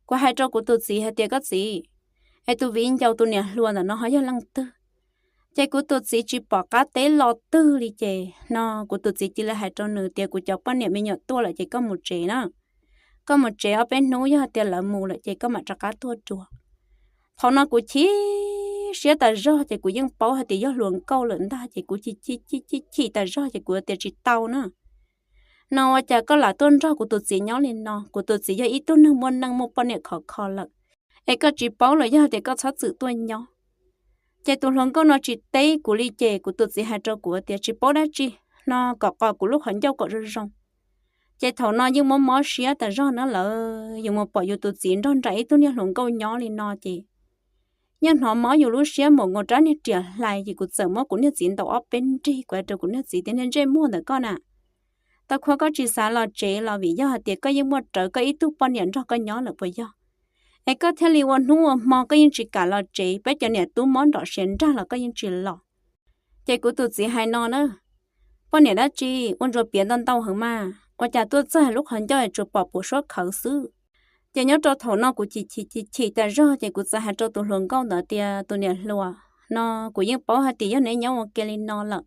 Kuv hais rau kuv tus txiv hais tias: Koj txiv, es tus viv ncaus tus niam hluas ntawm no ho yog leej twg? Ces kuv tus txiv tsis pom qab teb lo twg li, ces no kuv tus txiv cia li hais rau nws tias: Kuv cov poj niam me nyuam tuaj lawm ces koj mus tsev na. Koj mus tsev ob peb hnub, yog hais tias lawv mus lawm ces koj mam rov qab tuaj dua. Thaum no kuv chim siab tas zog, ces kuv yeej paub hais tias yog hluas nkauj lawm ntag, ces kuv chim chim chim chim chim tas zog, ces kuv tias: Tsis tau na. No ua cas koj lam tuaj nrog kuv tus txiv nyob li no? Kuv tus txiv yog ib tug neeg muaj neej muaj poj niam khov kho lawm, es koj tsis paub los yog tias koj txhob txwm tuaj nyob. Ces tus hluas nkauj no tsis teb kuv li, ces kuv tus txiv hais rau kuv tias: Tsis paub dab tsi, no kom qos kuv lub qhov ncauj kom zoo zoo. Ces thaum no yeej mob mob siab tas zog na, lawv yus mus pom yus tus txiv nrog nraim ib tug niag hluas nkauj nyob li no ces yeej hnov mob yus lub siab mus nkaus rab niag riam hlais, ces kuv txawm muab kuv niag txiv ntaus ob peb nrig, kuv hais rau kuv niag txiv tias: Niag ntsej muag ntawm koj na, tau khuav koj tsis xav los tsev los vim yog hais tias koj yeej muaj rawv koj ib tug poj niam nrog koj nyob lawm puas yog? Es koj thiaj li ua hnub ua hmo koj yeej tsis kam los tsev, peb cov niam tub mob nrom siav nrag los koj yeej tsis los. Ces kuv tus txiv hais no na: Poj niam dab tsi, ua ntsuas piav ntau ntau heev mas, ua cas tuaj txog lub qhov ncauj tsuas pom puas suab khawv xwb. Ces nyob rau thaum no kuv chim chim chim chim tas zog, ces kuv txawm hais rau tus hluas nkauj ntawd tias: Tus niam hluas, no kuv yeej paub hais tias yog neb nyob ua ke li no lawm,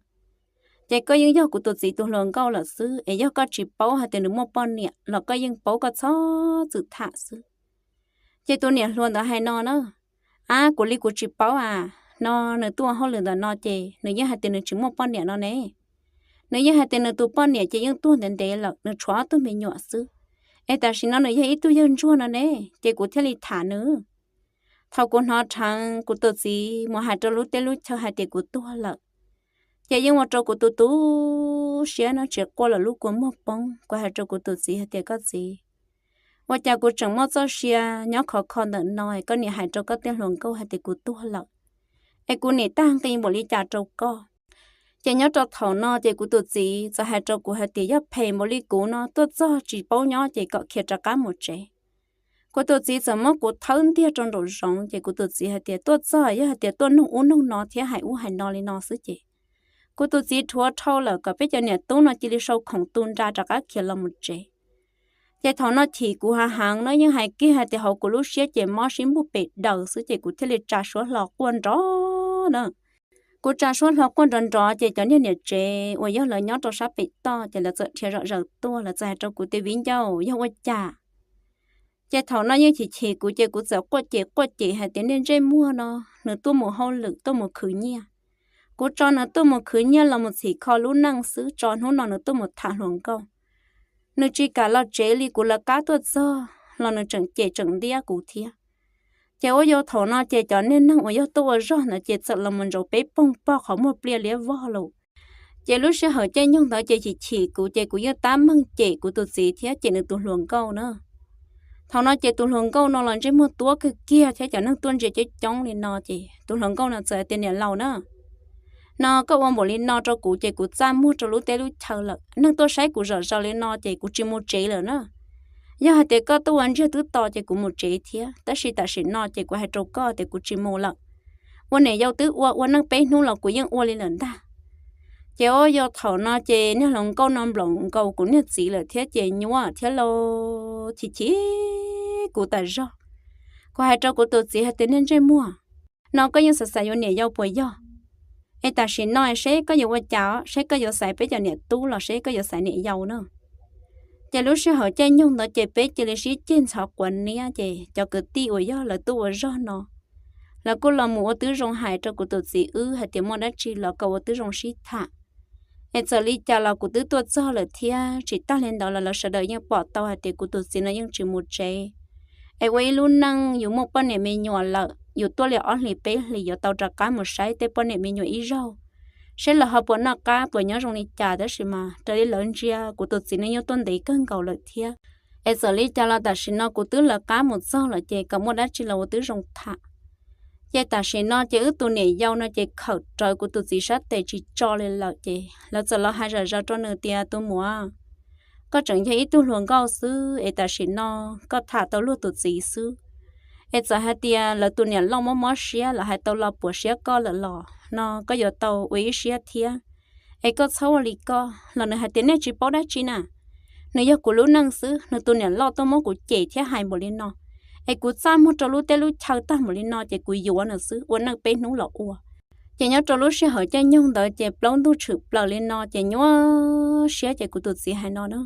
ces koj yeej yog kuv tus txiv tus hluas nkauj lawm xwb, es yog koj tsis paub hais tias nws muaj poj niam los koj yeej paub, koj txhob txwm tham xwb. Ces tus niam hluas ntawd hais no na: Ab, kuv li kuv tsis paub a, no nws tuaj ua hauj lwm ntawm no ces nws yeej hais tias nws tsis muaj poj niam no ne. Nws yeej hais tias nws tus poj niam ces yeej tuag ntev ntev lawm, nws tshuav ob tug me nyuam xwb, es tam sim no nws yog ib tug yawg ntsuag no ne, ces kuv thiaj li tham nws. Thaum kuv hnov dheev, kuv tus txiv mus hais rau lub teb lub chaw hais tias kuv tuag lawm, ces yeej ua rau kuv tu tu siab no tsis quaj los lub kua muag poob. Kuv hais rau kuv tus txiv hais tias: Koj txiv, ua cas kuv tseem muaj txoj sia nyob khov kho ntawm no es koj niam hais rau koj tej hluas nkauj hais tias kuv tuag lawm, es kuv nim tag nqi npaum li cas rau koj? Ces nyob rau thaum no ces kuv tus txiv txawm hais rau kuv hais tias: Yog phem npaum li kuv no tuaj txog tsis paub nyob ces kom khiav rov qab mus tsev. Kuv tus txiv txawm muab kuv thawb ntiag rau nraum zoov, ces kuv tus txiv hais tias: Tuaj txog yog hais tias tuaj nug ub nug no thiab hais ub hais no li no xwb ces kuv tus txiv rhuav dhau lawm kom peb cov niam tub no cia li sau khoom tu nra rov qab khiav los mus tsev. Ces thaum no chim kuv hav heev no, yeej hais kiag hais tias hauv kuv lub siab ces mob sib npuj pes daws xwb, ces kuv thiaj li tsa suab hlo quaj nrov na. Kuv tsa suab hlo quaj nrov nrov ces cov niag niam tsev uas yog lawv nyob rau sab pem toj ces lawv txawm dhia zom zaws tuaj, lawv txawm hais rau kuv tias: Viv ncaus, yog ua cas? Ces thaum no yeej chim chim kuv ces kuv txawm quaj ces quaj ces hais tias: Niag ntsej muag no, nws tuaj mus hauj lwm tuaj mus khwv nyiaj. Kuv tso nws tuaj mus khwv nyiaj los mus txhim kho lub neej xwb, tso hnub no nws tuaj mus tham hluas nkauj. Nws tsis kam los tsev li, kuv lawv qab tuaj txog los nws tseem cem tseem ntiab kuv thiab. Ces ua yog thaum no ces cov niag neeg uas yog tuaj ua zog ntawd ces txawm los mus ntsaum peb poog pog qhov muag pliaj liab vog lawm. Ces lub sij hawm caij nyoog ntawd ces chim chim kuv ces kuv yeej tab meeg cem kuv tus txiv thiab cem nws tus hluas nkauj na. Thaum no ces tus hluas nkauj no los ntsej muag tuab kawg kiag thiab cov neeg tuaj ntsia coob coob li no ces tus hluas nkauj no txawm tias: Niam laus na, no koj ua npaum li no rau kuv ces kuv txaj muag rau lub teb lub chaw lawm. Neeg tuaj saib kuv zom zaws li no ces kuv tsis mus tsev lawm na. Yog hais tias koj tuaj ua ntsiag twb to ces kuv mus tsev thiab, tab sis tam sim no ces kuv hais rau koj tias kuv tsis mus lawm. Ua niam yau twb ua, ua neej peb hnub los kuv yeej ua li lawm ntag. Ces ua yog thaum no ces niag hluas nkauj no nplaum nkaus kuv niag txiv lawm thiab ces nyuaj thiab los chim chim kuv tas zog. Kuv hais rau kuv tus txiv hais tias: Niag ntsej muag, no koj yeej xav xav yuav niam yau puas yog? Es tam sim no seb koj yuav ua cas, seb koj yuav xaiv peb cov niam tub los seb koj yuav xaiv niam yau na. Ces lub sij hawm caij nyoog ntawd ces peb cia li sib ceg ntxhov quav niab, ces cov kwv tij uas yog lawv tuaj ua zog no, lawv kuj los mus ua tib zoo hais rau kuv tus txiv wb hais tias muaj dab tsi los kom ua tib zoo sib tham. Es txawm li cas los kuv twb tuaj txog lawm thiab, tsis tas li ntawd los lawv sawv daws yeej pom tau hais tias kuv tus txiv no yeej tsis mus tsev. Es ua ib lub neej yus muaj poj niam me nyuam lawm, yus tuaj li ob hlis peb hlis yuav tau rov qab mus saib tej poj niam me nyuam ib zaug, seb lawv ho puas noj qab puas nyob zoo li cas, tab sis mas raws li lawv ntsia kuv tus txiv no yeej tuaj ntev kawg nkaus lawm thiab. Es txawm li cas los tam sim no kuv twb lawv qab mus txog lawm ces kom muaj dab tsi los ua tib zoo tham. Ces tam sim no ces wb tus niam yau no ces khawm rawv kuv tus txiv sab tes tsis tso li lawm, ces lawv txawm los hais zom zaws rau nws tias, tus muam, koj tseem yog ib tug hluas nkauj xwb es tam sim no koj tham tau luag tus txiv xwb. Es txawm hais tias lawv tus niam loj mob mob siab, lawv hais tau lo puas siab koj lawm los no koj yuav tau ua ib siab thiab. Es koj txhob ua li koj los. Nws hais tias, nej tsis paub dab tsi na, nws yog kuv lub neej xwb, nws tus niam loj tuaj muab kuv cem thiab hais npaum li no, es kuv txaj muag rau lub teb lub chaw tag npaum li no ces kuv yuav nws xwb, ua neej peb hnub los ua. Ces nyob rau lub sij hawm caij nyoog ntawd ces plaub ntug tshwm plaws li no ces nyuaj siab ces kuv tus txiv hais no na,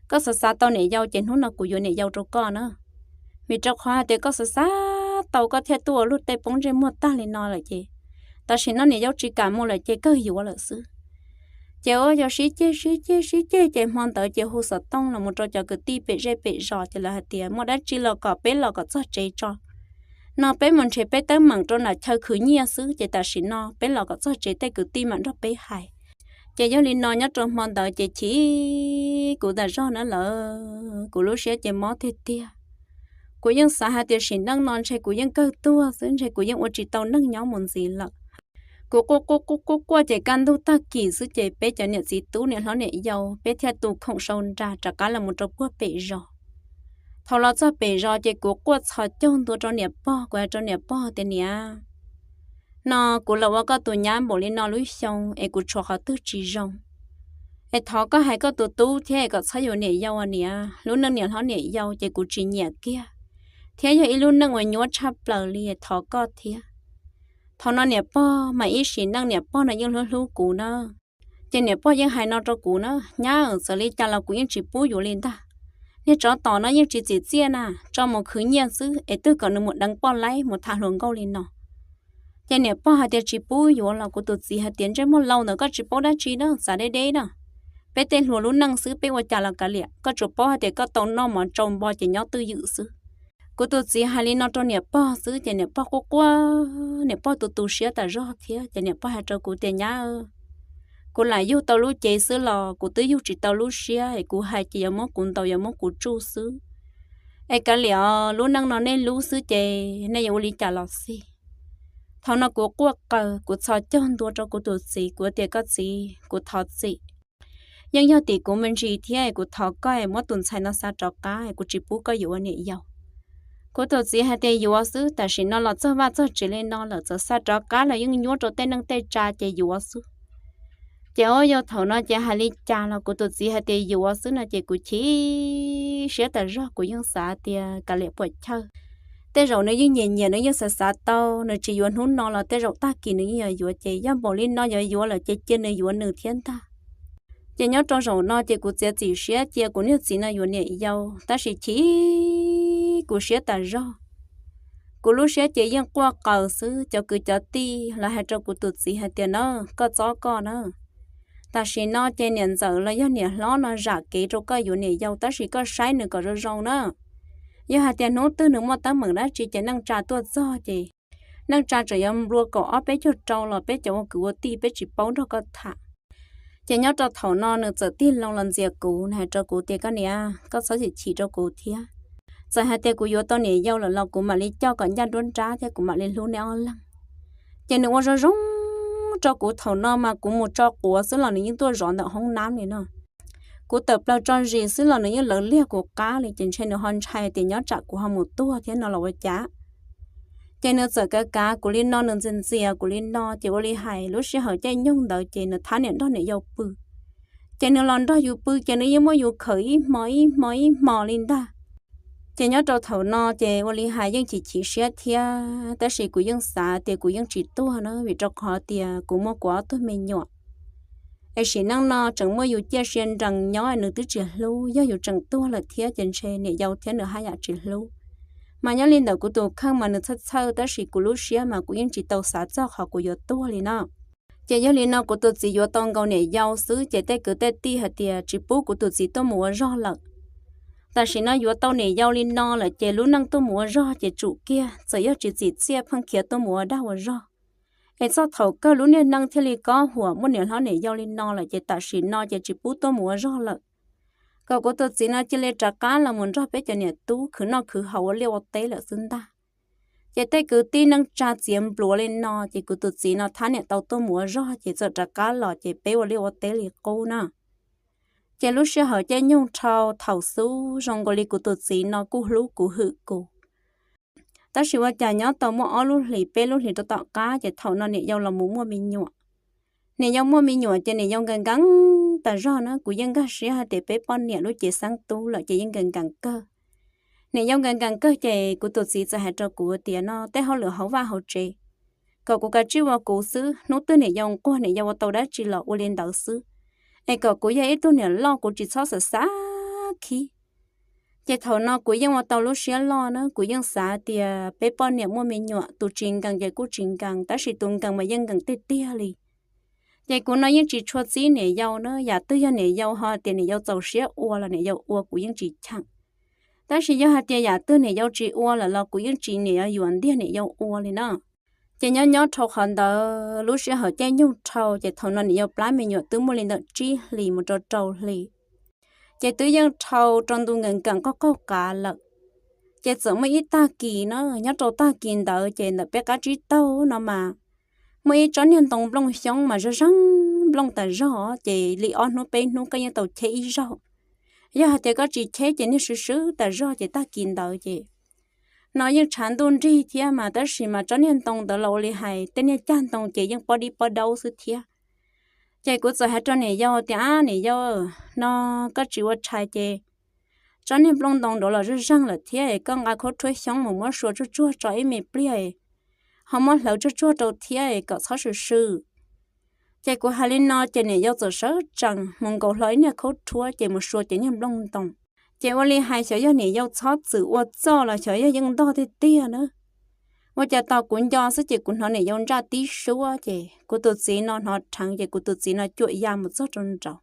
koj xav xav tau niam yau ces hnub no kuv yuav niam yau rau koj na. Vim rau qhov hais tias koj xav xav tau koj thiaj tuaj ua luag tej poob ntsej muag tag li no lawm ces tam sim no niam yau tsis kam mus lawm ces kawg yuav lawm xwb. Ces ua yog sib ceg sib ceg sib ceg ces hmo ntawd ces hu xov tooj los mus rau cov kwv tij pem zej pem zos ces lawv hais tias muaj dab tsi los kom peb los kom txog tsev tso. No peb mus nrhiav peb teeb meem rau nram chaw khwv nyiaj xwb ces tam sim no peb los kom txog tsev tej kwv tij mam nrog peb hais. Ces yog li no nyob rau hmo ntawd ces chim kuv tas zog na lawm, kuv lub siab ces mob tiag tiag. Kuv yeej xav hais tias sim neej no ntshe kuv yeej kawg tuag xwb, ntshe kuv yeej ua tsis tau neeg nyob mus ntxiv lawm. Kuv quaj quaj quaj quaj quaj ces kaj ntug tag kis xwb ces peb cov niam txiv tub niam hlob niam yau peb thiaj tu khoom sau nra rov qab los mus rau puag pem zos. Thaum los txog pem zos ces kuv quaj txhos caug ntua rau niam pog, kuv hais rau niam pog tias niam, no kuv los ua koj tus nyab npaum li no lub xyoo es kuv tshuav qhov twg tsis zoo, es thov koj hais koj tus tub thiab kom txhob yuav niam yau niam, lub neej niam hlob niam yau ces kuv tsis nyiam kiag, thiab yog ib lub neej uas nyuaj tshaj plaws li, thov koj thiab. Thaum no niam pog mas ib sim neej niam pog no yeej hlub hlub kuv na. Ces niam pog yeej hais no rau kuv na, nyab, txawm li cas los kuv yeej tsis pub yuav li ntag. Niag tsov tom no yeej tsis txim txiaj na, tso mus khwv nyiaj xwb es twb kom nws mus deev poj laib mus tham hluas nkauj li no. Ces niam pog hais tias tsis pub yuav los kuv tus txiv hais tias ntsej muag laus ntawd koj tsis paub dab tsi na, txav deb deb na. Peb tej hluas lub neej xwb peb ua cas los kav liam, koj tsuas paub hais tias koj tau noj mov tsau npo ces nyob twj ywm xwb. Kuv tus txiv hais li no rau niam pog xwb ces niam pog quaj quaj, niam pog tu tu siab tas zog thiab ces niam pog hais rau kuv tias nyab, kuv lam yug tau lub cev xwb los kuv twb yug tsis tau lub siab es kuv hais ces yuav muab kuv ntaus yuav muab kuv tsuj xwb. Es kav liam, lub neej no nej lub xwb ces nej yuav ua li cas los xij. Thaum no kuv quaj qaws kuv txhos caug ntua rau kuv tus txiv, kuv tias koj txiv, kuv thov txim. Yeej yog tim kuv me ntsis thiab kuv thov koj muab tus ntxhais no xa rov qab, kuv tsis pub koj yuav ua niam yau. Kuv tus txiv hais tias yuav xwb, tam sim no los txog vaj txog tsev li no lawm txawm xa rov qab los yeej nyuab rau tej neej tej tsa ces yuav xwb. Ces ua yog thaum no ces hais li cas los kuv tus txiv hais tias yuav xwb no ces kuv chim siab tas zog, kuv yeej xav tias kav liam puam chawj. Tej zaum nws yeej nyiam nyiam nws yeej xav xav tau, nws tsis yuav hnub no los tej zaum tag kis nws yeej yuav yuav ces yog npaum li no yuav yuav lawm ces cia nws yuav nws thiab ntag. Ces nyob rau zaum no ces kuv txiav txim siab cia kuv niag txiv no yuav niam yau tab sis chim kuv siab tas zog. Kuv lub siab ces yeej quaj qaws xwb, cov kwv cov tij lawv hais rau kuv tus txiv hais tias na, koj txob koj na, tam sim no ces niam ntxawm los yog niam hlob no zam kev rau koj yuav niam yau tab sis koj saib nws kom zoo zoo na. Yog hais tias hnub twg nws muaj teeb meem dab tsi ces neej tsa tuaj txog ces neej tsa tseem yuav nplua kaum ob peb caug rau los peb cov ua kwv ua tij peb tsis paub nrog koj tham. Ces nyob rau thaum no nws txawm tig loo los ntxias kuv, nws hais rau kuv tias koj niam, koj txhob chim chim rau kuv thiab. Txawm hais tias kuv yuav tau niam yau lawm los kuv mam li coj kom ncaj nruab nrab thiab kuv mam li hlub nej ob leeg. Ces nws ua zoo zoo rau kuv, thaum no mas kuv mus tso quav xwb los nws yeej tuaj zov ntawm hoob nab li no. Kuv tawm plaws tso zis xwb los nws yeej lawv liag kuv qab li, ces ntshe nws ho ntshai tias nyob tsam kuv ho mus tuag thiab no los ua cas. Ces nws txawm kav kav kuv li no, nws ntxias ntxias kuv li no, ces ua li hais lub sij hawm caij nyoog ntawd ces nws thab niam nrog niam yau pw. Ces nws los nrog yus pw ces nws yeej muab yus khawm ib hmo ib hmo ib hmo li ntag. Ces nyob rau thaum no ces ua li hais yeej chim chim siab thiab, tab sis kuv yeej xav tias kuv yeej tsis tuag na, vim rau qhov tias kuv muaj kuv ob tug me nyuam. Es sim neej no tseem muaj yus ciaj sia nrees nyob nws twb tsis hlub, yog yus tseem tuag lawm thiab ces ntshe niam yau thiab nws haj yam tsis hlub. Mas nyob li ntawm kuv tus kheej mas nws txhawj txhawj, tab sis kuv lub siab mas kuv yeej tsis tau xav txog qhov kuv yuav tuag li no. Ces yog li no kuv tus txiv yuav tau nkaus niam yau xwb ces tej kwv tej tij hais tias tsis pub kuv tus txiv tuaj mus ua zog lawm. Tam sim no yuav tau niam yau li no lawm ces lub neej tuaj mus ua zog ces tsum kiag, txawm yog tsis txim txiaj pheej khiav tuaj mus ua dag ua zog. Es txog thaum kawg lub niag neej thiaj li kob huam, muaj niam hlob niam yau li no lawm ces tam sim no ces tsis pub tuaj mus ua zog lawm. Kom kuv tus txiv no cia li rov qab los mus nrog peb cov niam tub khwv noj khwv haus ua liaj ua teb lawm xwb ntag. Ces tej kwv tij neej tsa txiav npluav li no ces kuv tus txiv no thab niam tau tuaj mus ua zog ces txawm rov qab los ces peb ua liaj ua teb li qub na. Ces lub sij hawm caij nyoog dhau thaum xub zoo nkaus li kuv tus txiv no kuj hlub kuv hwm kuv. Tab sis ua cas nyob tau muaj ob lub hlis peb lub hlis rau tom qab ces thaum no niam yau los mus muaj me nyuam. Niam yau muaj me nyuam ces niam yau nkees nkees tas zog na, kuv yeej nkag siab hais tias peb poj niam lub cev xeeb tub lawm ces yeej nkees nkees kawg. Niam yau nkees nkees kawg ces kuv tus txiv txawm hais rau kuv tias no tej hauj lwm hauv vaj hauv tsev kom kuv kav tsij ua kuv xwb, hnub twg niam yau nquag niam yau ua tau dab tsi los ua li ntawd xwb, es kom kuv yog ib tug niam loj kuv tsis txhob xav xav khib. Ces thaum no kuv yeej ua tau lub siab loj na, kuv yeej xav tias peb poj niam muaj me nyuam tus tsis nkees ces kuj tsis nkees, tab sis tus nkees mas yeej nkees tiag tiag li. Ces kuv no yeej tsis tshua txib niam yau na, yam twg yog niam yau ho tias niam yau txaus siab ua los niam yau ua kuv yeej tsis cheem. Tab sis yog hais tias yam twg niam yau tsis ua lawm los kuv yeej tsis niam yuav yuav ntiag niam yau ua li na. Ces nyob nyob dhau qhov ntawd lub sij hawm caij nyoog dhau ces thaum no niam yau plab me nyuam twb muaj li ntawm tsib hlis mus rau rau hlis. Ces twb yeej dhau rau ntu nkees nkees qaug qaug qav lawm. Ces txawm muaj ib tag kis na, nyob rau tag kis ntawd ces ntawm peb qab tsib taug no mas muaj ib tsob niag ntoo nplooj xyoob mas zog zeeg nplooj tas zog ces li ob hnub peb hnub koj yeej tau cheb ib zaug. Yog hais tias koj tsis cheb ces niag swb swb tas zog ces tag kis ntawd ces no yeej tshav ntuj nrig thiab mas tab sis mas tsob niag ntoo ntawd los ua li hais tej niag cag ntoo ces yeej pob dib pob daub xwb thiab. Ces kuv txawm hais rau niam yau tias ab niam yau, no koj tsis ua tshais ces tsob niag nplooj ntoo nrad los zeeg zeeg lawm thiab, koj nqa khaub rhuab xyoob mus muab sua tsuag tsuag tso ib me pliag, ho muab hlawv tsuag tsuag rau thiab kom txhob swm swm. Ces kuv hais li no ces niam yau txawm sawv tsees mus nkaus hlo ib niag khaub rhuab ces mus sua ces niag nplooj ntoo. Ces ua li hais xyov yog niam yau txhob txwm ua txoj los xyov yog yeej ntog tiag tiag na. Ua cas tau kuv nco xwb ces kuv hnov niam yau ntsaj tib suab ces kuv tus txiv no hnov rheev ces kuv tus txiv no cuam ya mus txog rau nraud.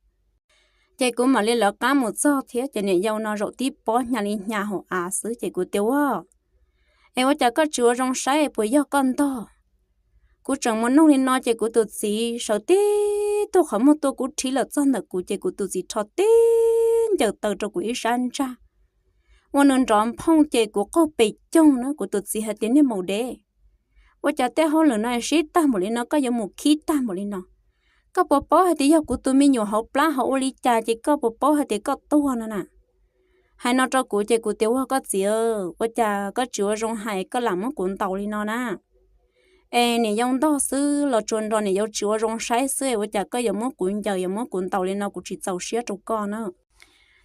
Ces kuv mam li lawv qab mus txog thiab ces niam yau no zaum tib pob hnyav li hnyav hauv av xwb ces kuv tias ua, es ua cas koj tsis ua zoo saib puas yog koj ntog? Kuv tseem mus nug li no ces kuv tus txiv sawv tib tug qhov muag tuaj kub rhib lawm txog ntawm kuv ces kuv tus txiv rho tib ncaws taw rau kuv ib sab ntsag. Ua nws nrov nphooj ces kuv qaug pes coog na, kuv tus txiv hais tias niag maum dev, ua cas tej hauj lwm no sib tag npaum li no koj yuav mus khib tag npaum li no? Koj puas paub hais tias yog kuv tus me nyuam hauv plab hauv ua li cas ces koj puas paub hais tias koj tuag no na? Hais no rau kuv ces kuv tias ua koj txiv, ua cas koj tsis ua zoo hais koj lam muab kuv ntaus li no na? Es niam yau ntog xwb los tsuas nrog niam yau tsis ua zoo saib xwb es ua cas koj yuav muab kuv ncaws yuav muab kuv ntaus li no kuv tsis txaus siab rau koj na.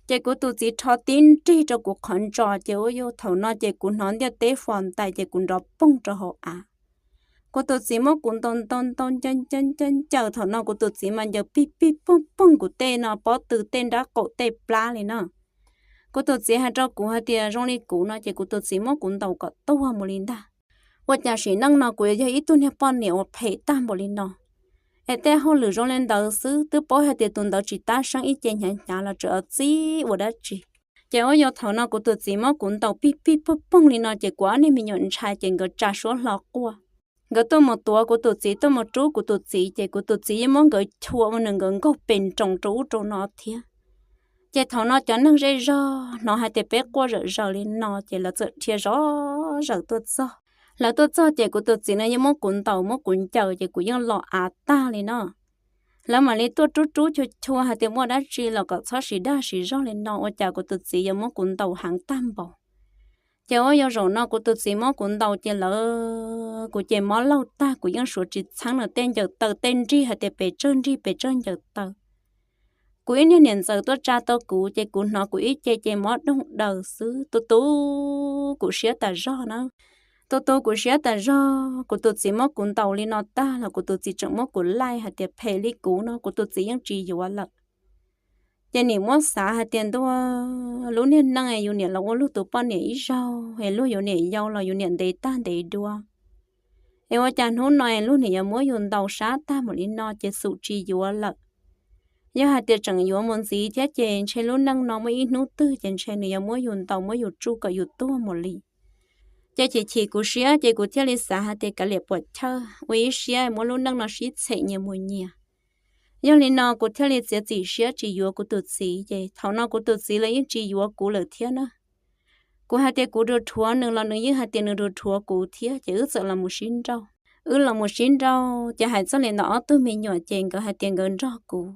Ces kuv tus txiv rho tib nrig rau kuv qhov ntso ces ua yuj thaum no ces kuv hnov ntiaj teb fos ntais ces kuv nrov poog rau hauv av. Kuv tus txiv muab kuv ntaus ntaus ntaus ncaws ncaws ncaws ncaws thaum no kuv tus txiv mas ncaws pig pig poog poog kuv tej no pob tw tej nrab qaum tej plab li na. Kuv tus txiv hais rau kuv hais tias zoo li kuv no ces kuv tus txiv muab kuv ntaus kom tuag mus li ntag. Ua cas sim neej no kuv yuav yog ib tug niag poj niam uas phem tag npaum li no, es tej hauj lwm zoo li ntawd xwb twb paub hais tias tus ntawd tsis tab seeb ib ce hnyav hnyav los tseem txib ua dab tsi. Ces ua yuj thaum no kuv tus txiv muab kuv ntaus pig pig poog poog li no ces kuv ob niag me nyuam ntshai ces nkawd tsa suab hlo quaj. Nkawd tuaj mus tuav kuv tus txiv tuaj mus rub kuv tus txiv ces kuv tus txiv yeej muab nkawd chua ua nws nkawd nkaug pes nroos rau ub rau no thiab. Ces thaum no cov neeg zej zog hnov hais tias peb quaj zawm zaws li no ces lawv txawm dhia zov zawm tuaj txog. Lawv tuaj txog ces kuv tus txiv no yeej muab kuv ntaus muab kuv ncaws ces kuv yeej los av tag li no. Lawv mam li tuaj rub rub chua chua hais tias muaj dab tsi los kom txhob siv dag siv zog li no ua cas kuv tus txiv yuav muab kuv ntaus heev tag npaum. Ces ua yuj zaum no kuv tus txiv muab kuv ntaus ces lawv kuv ces mob laug tag kuv yeej suav tsis txheeb no tej ncaws taw tej nrig hais tias pes tsawg nrig pes tsawg ncaws taw. Kuv ib niag niam ntxawm tuaj tsa tau kuv ces kuv hnov kuv ib ce ces mob doog daws xwb, tu tu kuv siab tas zog na. Tu tu kuv siab tas zog, kuv tus txiv muab kuv ntaus li no tag los kuv tus txiv tseem muab kuv laij hais tias phem li kuv no kuv tus txiv yeej tsis yuav lawm. Ces nim muab xav hais tias ntuj, lub niag neej yus niam los ua luag tus poj niam ib zaug es luag yuav niam yau los yus niam ntev tag ntev dua, es ua cas hnub no es luag niam yuav muab yus ntaus sab tag mus li no ces xum tsis yuav lawm. Yog hais tias tseem yuav mus ntxiv thiab ces ntshe lub neej no muaj ib hnub twg ces ntshe nws yuav muab yus ntaus muab yus tsuj kom yus tuag mus li. Ces chim chim kuv siab ces kuv thiaj li xav hais tias kav liam puam chawj ua ib siab muab lub neej no sib txhem nyias mus nyias. Yog li no kuv thiaj li txiav txim siab tsis yuav kuv tus txiv, ces thaum no kuv tus txiv los yeej tsis yuav kuv lawm thiab na. Kuv hais tias kuv rhuav rhuav nws los nws yeej hais tias nws rhuav rhuav kuv thiab, ces wb txawm los mus sib nrauj. Wb los mus sib nrauj ces hais txog li ntawm ob tug me nyuam ces nkawd hais tias nkawd nrog kuv.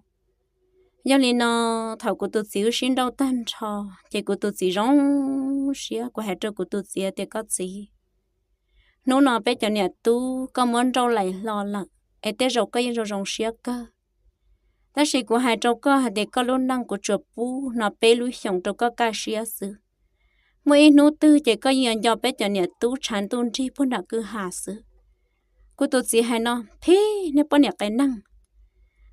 Yog li no, thaum kuv tus txiv wb sib nrauj tag nrho, ces kuv tus txiv zoo siab, kuv hais rau kuv tus txiv tias koj txiv, hnub no peb cov niam tub koj muab nrauj laim hlo lawm, es tej zaum koj yeej zoo zoo siab kawg. Tab sis kuv hais rau koj hais tias koj lub neej kuv tsuas pub no peb lub xyoos rau koj kaj siab xwb. Muaj ib hnub twg ces koj yeej yuav nco peb cov niam tub tshav ntuj nrig puag nram kwj ha xwb. Kuv tus txiv hais no, phij, niag poj niam qias neeg.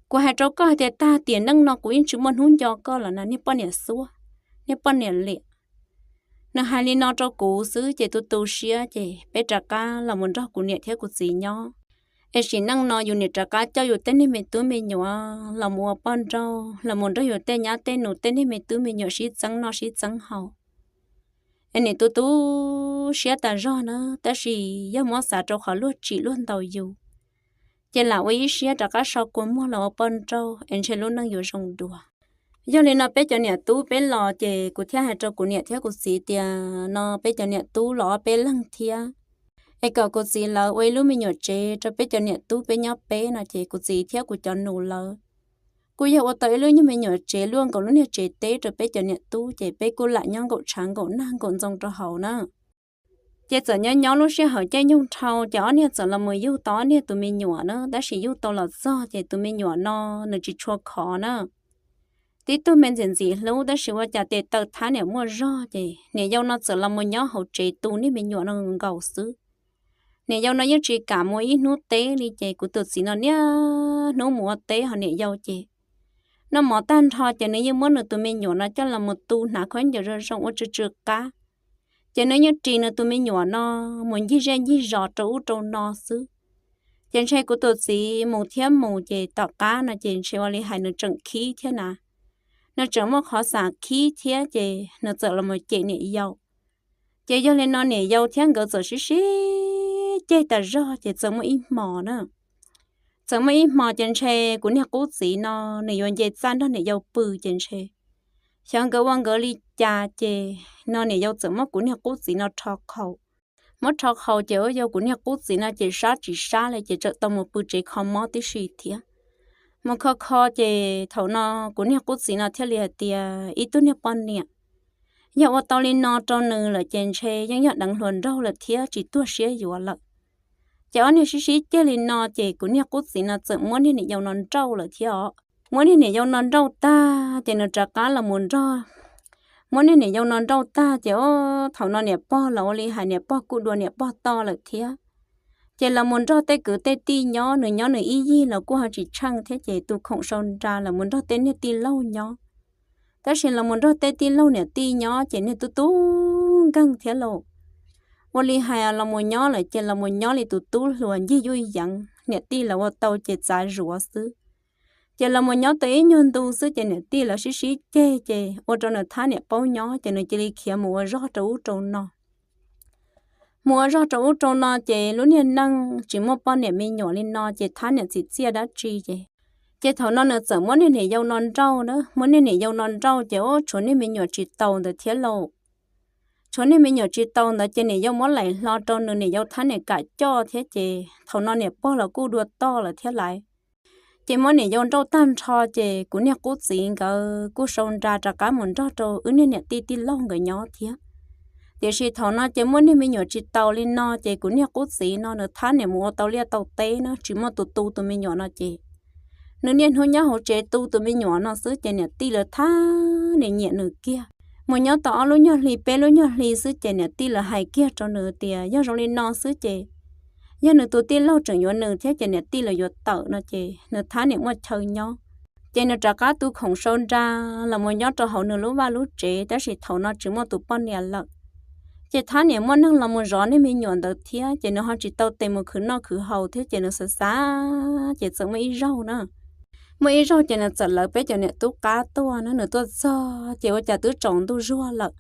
Kuv hais rau koj hais tias tag tiam neej no kuv yeej tsis muaj hnub nco koj lawm na niag poj niam xuab, niag poj niam liam. Nws hais li no rau kuv xwb ces tu tu siab ces peb rov qab los mus nrog kuv niam thiab kuv txiv nyob. Es sim neej no yus niam rov qab coj yus tej niag me tub me nyuam los mus ua poj nrauj, los mus nrog yus tej nyab tej nus tej niag me tub me nyuam sib txeeb noj sib txeeb haus. Es nim tu tu siab tas zog na, tab sis yog muab xav rau qhov luag tsim luag ntaus yus, ces lam ua ib siab rov qab so kua muag los ua poj nrauj es ntshe lub neej yuav zoo dua. Yog li no peb cov niam tub peb los ces kuv thiaj hais rau kuv niam thiab kuv txiv tias no peb cov niam tub los ob peb leeg thiab, es kom kuv txiv lawv ua ib lub me nyuam tsev rau peb cov niam tub peb nyob peb no ces kuv txiv thiab kuv cov nus lawv kuj yog ua tau ib lub nyuag me nyuam tsev luaj nkaus lub niag tsev teb rau peb cov niam tub ces peb kuj lam nyob nkaum tshav nkaum nag nkaum ntxoo rau hauv na. Ces txawm nyob nyob lub sij hawm caij nyoog dhau ces ob niag txawm los mus yug tau ob niag tus me nyuam na, tab sis yug tau los txog ces tus me nyuam no nws tsis tshua khov na. Tib tug me ntxim ntxim hlub tab sis ua cas tes taw thab niam muaj zog ces niam yau no txawm los mus nyob hauv tsev tu niag me nyuam no nkaus xwb. Niam yau no yeej tsis kam mus ib hnub teb li ces kuv tus txiv no niaj hnub mus ua teb ho niam yau ces noj mov tag nrho ces nws yeej muab nws tus me nyuam no coj los mus tu hnav khaub ncaws zoo zoo ua tsw tsw qab. Ces nws yeej ris nws tus me nyuam no mus ncig zej ncig zos rau ub rau no xwb. Ces ntshe kuv tus txiv mus thiab mus ces tom qab no ces ntshe ua li hais nws tseem khib thiab na. Nws tseem muaj qhov xav khib thiab ces nws txawm los mus cem niam yau. Ces yog li no niam yau thiab nkawd txawm sib sib ceg tas zog ces txawm muaj ib hmo na. Txawm muaj ib hmo ces ntshe kuv niag qub txiv no nws yuav nce txaj nrog niam yau pw ces ntshe xyov nkawd ua nkawd li cas ces no niam yau txawm muab kuv niag qub txiv no rho qhaus. Muab rho qhaus ces ua yog kuv niag qub txiv no ces sab tsis sab li ces txawm tau mus pw tsev kho mob tib si thiab. Mus kho kho ces thaum no kuv niag qub txiv no thiaj li hais tias ib tug niag poj niam yog ua tau li no rau nws lawm ces ntshe yeej yog deev hluas nraug lawm thiab tsis tuag siab yuav lawm. Ces ob niag sib sib ceg li no ces kuv niag qub txiv no txawm muab niag niam yau no nrauj lawm thiab os. Muab niag niam yau no nrauj tag ces nws rov qab los mus nrog, muab niag niam yau no nrauj tag ces o, thaum no niam pog los ua li hais niam pog kuj dua niam pog toj lawm thiab. Ces los mus nrog tej kwv tej tij nyob, nws nyob nws ib yig los kuj ho tsis tsheej thiab ces tus khoom sau nra los mus nrog tej niag tij laug nyob. Tab sis los mus nrog tej tij laug niam tij nyob ces niag tub tub nkeeg thiab lauj. Ua li hais los mus nyob lawm ces los mus nyob li tus tub hluas ncig yuj yeev, niam tij lawv ua tau ces txav zuav xwb. Ces los mus nyob tau ib nyuag ntu xwb ces niam tij lawv sib sib ceg ces ua rau nws thab niam paub nyob ces nws cia li khiav mus ua zog rau ub rau no. Mus ua zog rau ub rau no ces lub niag neej tsis muaj poj niam me nyuam li no ces thab niam txiv txiaj dab tsi ces. Ces thaum no nws txawm muab niag niam yau no nrauj na, muab niag niam yau no nrauj ces o tshuav niag me nyuam tsis taus ntawd thiab lauj. Tshuav niag me nyuam tsis taus ntawd ces niam yau muab laim hlo rau nws, niam yau thab niam kam coj thiab ces thaum no niam pog los kuj dua toj lawm thiab laiv. Ces muab niam yau nrauj tag nrho ces kuv niag qub txiv nkawd kuj sau nra rov qab mus nrog rau wb niag niam tij tij laug nkawd nyob thiab. Tiam sis thaum no ces muaj niag me nyuam tsis taus li no ces kuv niag qub txiv no nws thab niam mus ua tau liaj tau teb na tsis muaj tus tu tus me nyuam no ces Nws niaj hnub nyob hauv tsev tu tus me nyuam no xwb ces niam tij lawv thab niam nyiam nws kiag. Mus nyob tau ob lub nyuag hli peb lub nyuag hli xwb ces niam tij lawv hais kiag rau nws tias yog zoo li no xwb ces yog nws tus tij laug tseem yuav nws thiab ces niam tij lawv yuav tawm no ces nws thab niam muaj chaw nyob. Ces nws rov qab tu khoom sau nra los mus nyob rau hauv nws lub vaj lub tsev, tab sis thaum no tsis muaj tus poj niam lawm. Ces thab niam muaj neeg los mus zov niag me nyuam ntawd thiab ces nws ho tsis tau tes mus khwv noj khwv haus thiab ces nws xav xav ces txawm muaj ib zaug na. Muaj ib zaug ces nws txawm lawv peb cov niam tub qab tuaj na, nws tuaj txog ces ua cas twb tsaus ntuj zuag lawm.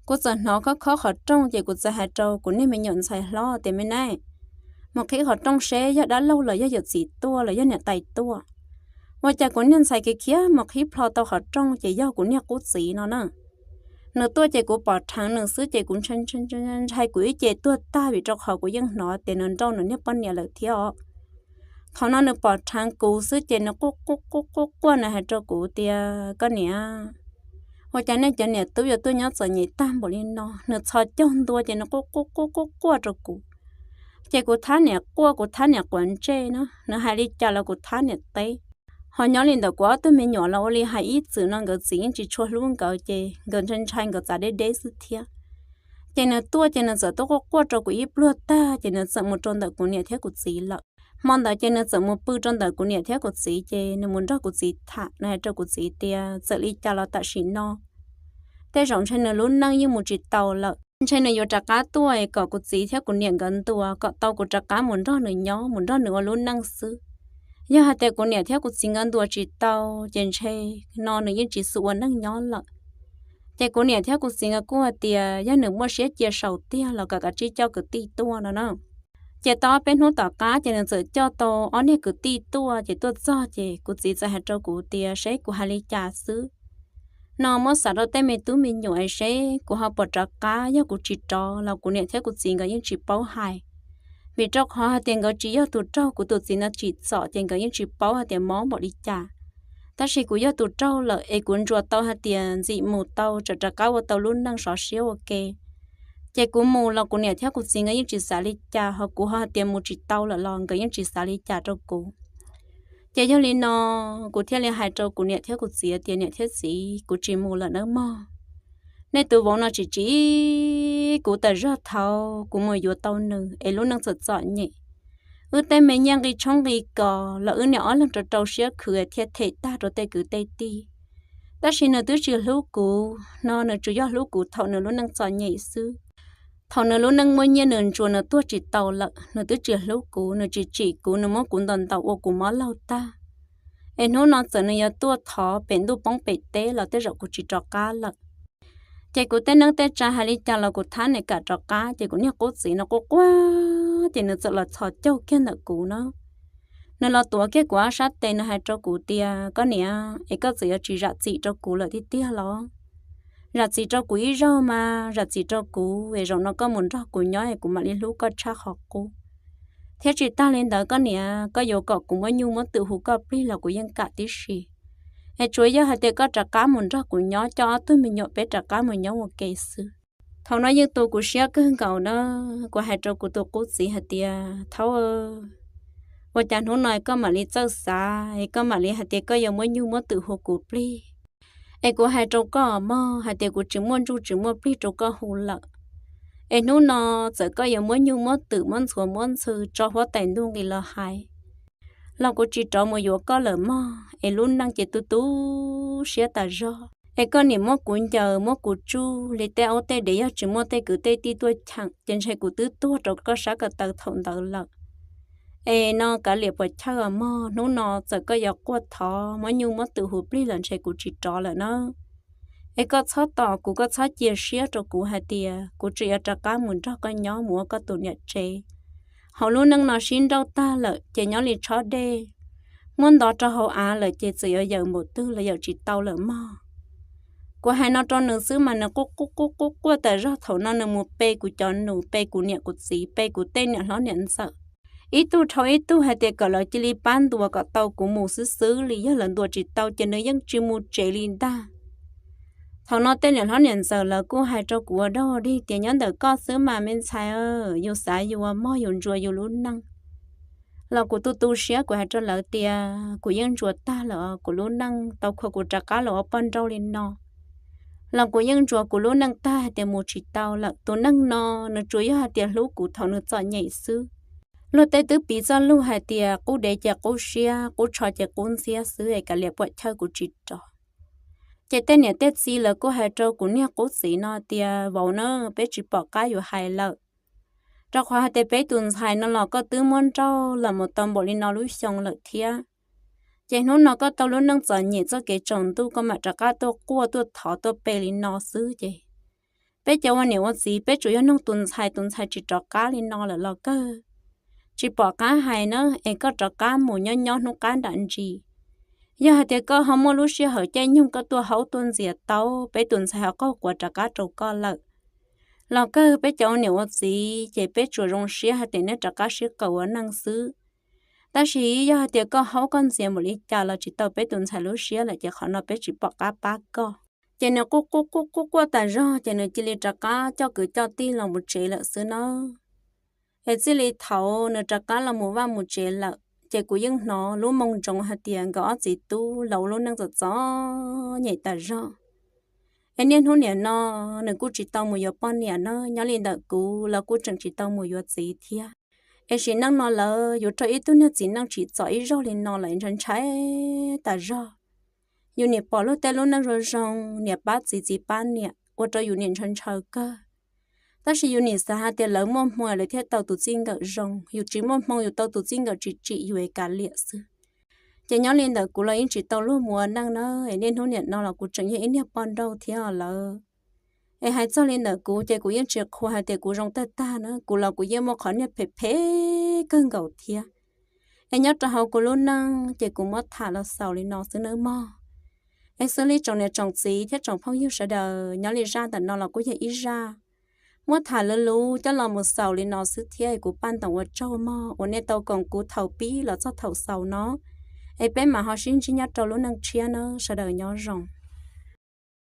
Kuv txawm hnov khob khob qhov rooj ces kuv txawm hais rau kuv niag me nyuam ntxhais hlob tias me nab, mus qhib qhov rooj seb yog dab laug los yog yawm txiv tuaj los yog niam tais tuaj. Ua cas kuv niag ntxhais kiv khiav mus qhib plho tau qhov rooj ces yog kuv niag qub txiv no na. Nws tuaj ces kuv pom rheev nws xwb ces kuv ntshai kuv ib ce tuag tag vim rau qhov kuv yeej hnov tias nws nrauj nws niag poj niam lawm thiab os. Thaum no nws pom rheev kuv xwb ces nws quaj quaj quaj quaj quaj, nws hais rau kuv tias koj niam, ua cas nej cov niam tub yuav tuaj nyob txom nyem tag npaum li no. Nws txhos caug ntua ces nws quaj quaj quaj quaj quaj rau kuv. Ces kuv thab niam quaj, kuv thab niam quav ntsej na, nws hais li cas los kuv thab niam teb. Ho nyob li ntawm kuv ob tug me nyuam los ua li hais ib txwm no nkawd txiv yeej tsis tshua hlub nkawd ces nkawd ntshai ntshai nkawd txav deb deb xwb thiab. Ces nws tuaj ces nws txawm tuaj quaj quaj rau kuv ib pluag tag ces nws txawm mus rau ntawm kuv niam thiab kuv txiv lawm. Hmo ntawd ces nws txawm mus pw rau ntawm kuv niam thiab kuv txiv ces nws mus nrog kuv txiv tham, nws hais rau kuv txiv tias txawm li cas los tam sim no tej zaum ntshe nws lub neej yeej mus tsis tau lawm, ntshe nws yuav rov qab tuaj es kom kuv txiv thiab kuv niam nkawd ntuas kom tau kuv rov qab mus nrog nws nyob, mus nrog nws ua lub neej xwb. Yog hais tias kuv niam thiab kuv txiv nkawd ntuas tsis tau ces ntshe no nws yeej tsis xu ua neej nyob lawm. Ces kuv niam thiab kuv txiv nkawd kuj hais tias yog nws muaj siab cia saum tiag los kom kav tsij coj kwv tij tuaj no na. Ces tau ob peb hnub tom qab ces nws txawm coj tau ob niag kwv tij tuaj, ces tuaj txog ces kuv txiv txawm hais rau kuv tias seb kuv hais li cas xwb no, muab xav rau tej me tub me nyuam es seb kuv ho puas rov qab, yog kuv tsis rov los kuv niam thiab kuv txiv nkawd yeej tsis paub hais. Vim rau qhov hais tias nkawd tsis yog tus raug kuv tus txiv ntawd tsim txom ces nkawd yeej tsis paub hais tias mob npaum li cas. Tab sis kuv yog tus raug lawm es kuv ntsuas tau hais tias ntxim mus tau, tsam rov qab ua tau lub neej sov siab ua ke. Ces kuv mus los kuv niam thiab kuv txiv nkawd yeej tsis xav li cas, ho kuv ho hais tias mus tsis tau lawm los nkawd yeej tsis xav li cas rau kuv. Ces yog li no kuv thiaj li hais rau kuv niam thiab kuv txiv tias niam thiab txiv, kuv tsis mus lawm nawb mog. Nej tus vauv no tsis tsim kuv tas zog thaum kuv mus yuav tau nws es lub neej txom txom nyem. Wb tej me nyiaj nqi tshoob nqi kos los wb niam ob leeg rau rau siab khwv thiaj them tag rau tej kwv tej tij. Tab sis nws twb tsis hlub kuv no, nws tsuas yog hlub kuv thaum nws lub neej txom nyem xwb. Thaum nws lub neej muaj nyiaj nws ntsuas nws tuag tsis tau lawm, nws twb tsis hlub kuv, nws tsis tsim kuv, nws muab kuv ntaus ntaus ua kuv mob laug tag. Es hnub no txawm nws yuav tuaj thov pem ntuj poob pem teb los tej zaum kuv tsis rov qab lawm. Ces kuv tej neeb tej tsa hais li cas los kuv thab niam kam rov qab, ces kuv niag qub txiv no quaj quaj ces nws txawm los txhos caug kiag ntawm kuv na. Nws los tuav kiag kuv ob sab tes, nws hais rau kuv tias koj niam, es koj txawm yuav tsis zam txim rau kuv lawm tiag tiag los? Zam txim rau kuv ib zaug mas, zam txim rau kuv es zaum no koj mus nrog kuv nyob es kuv mam li hlub koj tshaj qhov qub. Thiab tsis tag li ntawd koj niam, koj yuav kom kuv muab nyuj muab twm hu koj plig los kuv yeej kam tib si. Es tsuas yog hais tias koj rov qab mus nrog kuv nyob, coj ob tug me nyuam peb rov qab mus nyob ua ke xwb. Thaum no yeej tu kuv siab kawg nkaus na, kuv hais rau kuv tus qub txiv hais tias thaub, ua cas hnub no koj mam li txawj xav es koj mam li hais tias koj yuav muab nyuj muab twm hu kuv plig? Es kuv hais rau koj mog hais tias kuv tsis muaj ntsuj tsis muaj plig rau koj hu lawm. Es hnub no txawm koj yuav muab nyuj muab twm muab ntxhuav muab ntxhw tso huab tais ntuj nqis los hais los kuv tsis rov mus yuav koj lawm mog, es lub neej ces tu tu siab tas zog. Es koj niam muab kuv ncaws muab kuv tsuj li tej aub tej dev, yog tsis muaj tej kwv tej tij tuaj cheem ces ntshe kuv twb tuag rau koj sab ko taw thaum ntawd lawm. Es no kav liam puas chawj os mog, hnub no txawm koj yuav quaj thov muab nyuj muab twm hu plig los ntshe kuv tsis rov lawm na. Es koj txhob tos kuv, koj txhob cia siab rau kuv hais tias kuv tseem yuav rov qab mus nrog koj nyob mus ua koj tus niam tsev. Hauv lub neej no sib nrauj tag lawm ces nyob li tshob dej, muab ntov rau hauv av lawm ces txawm yuav yawm npaum twg los yawm tsis tau lawm mog. Kuv hais no rau nws xwb mas nws quaj quaj quaj quaj quaj tas zog. Thaum no nws mus pe kuv cov nus, pe kuv niam kuv txiv, pe kuv tej niam hlob niam ntxawm, ib tug dhau ib tug hais tias kom lawv cia li pab ntuas kom tau kuv mus xwb xwb li, yog lawv ntuas tsis tau ces nws yeej tsis mus tsev li ntag. Thaum no tej niam hlob niam ntxawm lawv kuj hais rau kuv ua dog dig tias nyob ntawm koj xwb mas me ntxhais, yus xav yus mog, yus ntsuas yus lub neej. Los kuv tu tu siab, kuv hais rau lawv tias kuv yeej ntsuas tag lawm, kuv lub neej tau khuas kuv rov qab los ua poj nrauj li no. Los kuv yeej ntsuas kuv lub neej tag hais tias mus tsis tau lawm. Tus neeg no nws tsuas yog hais tias hlub kuv thaum nws txom nyem xwb. Luag tej twb piv txoj lus hais tias qub dev ces qub siab, qub tsho ces qub ntxhiab xwb es kav liam puam chawj kuv tsis rov. Ces tej niam tej txiv lawv kuj hais rau kuv niag qub txiv no tias, vauv na, peb tsis pom qab yuav hais lawm, rau qhov hais tias peb tus ntxhais no los koj twb muab nrauj los mus tau npaum li no lub xyoo lawm thiab. Ces hnub no koj tau lub neej txom nyem txoj kev tsaus ntuj, koj mam rov qab tuaj quaj tuaj thov tuaj pe li no xwb ces peb cov ua niam ua txiv peb tsuas yog nug tus ntxhais, tus ntxhais tsis rov qab li no lawm los kawg, tsis pom qab hais na, es koj rov qab mus nyob nyob hnub qab nram ntsis. Yog hais tias koj ho muaj lub sij hawm caij nyoog koj tuaj haub tuaj ntxias tau, peb tus ntxhais ho qaug quav rov qab rau koj lawm los kawg, peb cov ua niam ua txiv ces peb tsuas zoo siab hais tias neb rov qab sib qawm ua neej xwb. Tab sis yog hais tias koj haub koj ntxias npaum li cas los tsis tau peb tus ntxhais lub siab lawm ces qhov no peb tsis pom qab pab koj. Ces nws quaj quaj quaj quaj quaj tas zog ces nws cia li rov qab coj kwv coj tij los mus tsev lawm xwb nawb. Es txij li thaum nws rov qab los mus vaj mus tsev lawm ces kuv yeej hnov lub moo ntsoov hais tias nkawd ob txiv tub los ua lub neej txom txom nyem tas zog. Es niaj hnub niam no nws kuj tsis tau mus yuav poj niam na, nyob li ntawm kuv los kuj tseem tsis tau mus yuav txiv thiab. Es sim neej no lawv yuav raug ib tug niag txiv neej tsim txom ib zaug li no lawm ntshai ntshai tas zog. Yus niam pom luag tej lub neej zoo zoo, niam pab txiv txiv pab niam ua rau yus niam ntshaw ntshaw kawg. Tab sis yus niam xav hais tias lawv muaj hmoo lawv thiaj tau tus txij nkawm zoo, yus tsis muaj hmoo yus tau tus txij nkawm tsim tsim yus es kav liam xwb. Ces nyob li ntawm kuv los yeej tsis tau luag mus ua neej na, es niaj hnub niam no los kuv tseem yog ib niag poj nrauj thiab lawm. Es hais txog li ntawm kuv ces kuv yeej tsis qhuas hais tias kuv zoo tag tag na, kuv los kuv yeej muaj qhov niag phem phem kawg nkaus thiab. Es nyob rau hauv kuv lub neej ces kuv muab tham los xaus li no xwb nawb mog. Es xws li tsoom niam tsoom txiv thiab tsoom phooj ywg sawv daws, nyob li zaj ntawm no los kuj yog ib zaj muab tham luv luv coj los mus xaus li no xwb thiab, es kuv paj ntoos ua tsaug mog uas nej tau koom kuv thaum pib los txog thaum xaus no. Es peb mam ho sib ntsib nyob rau lub neej tshiab nawb, sawv daws nyob zoo.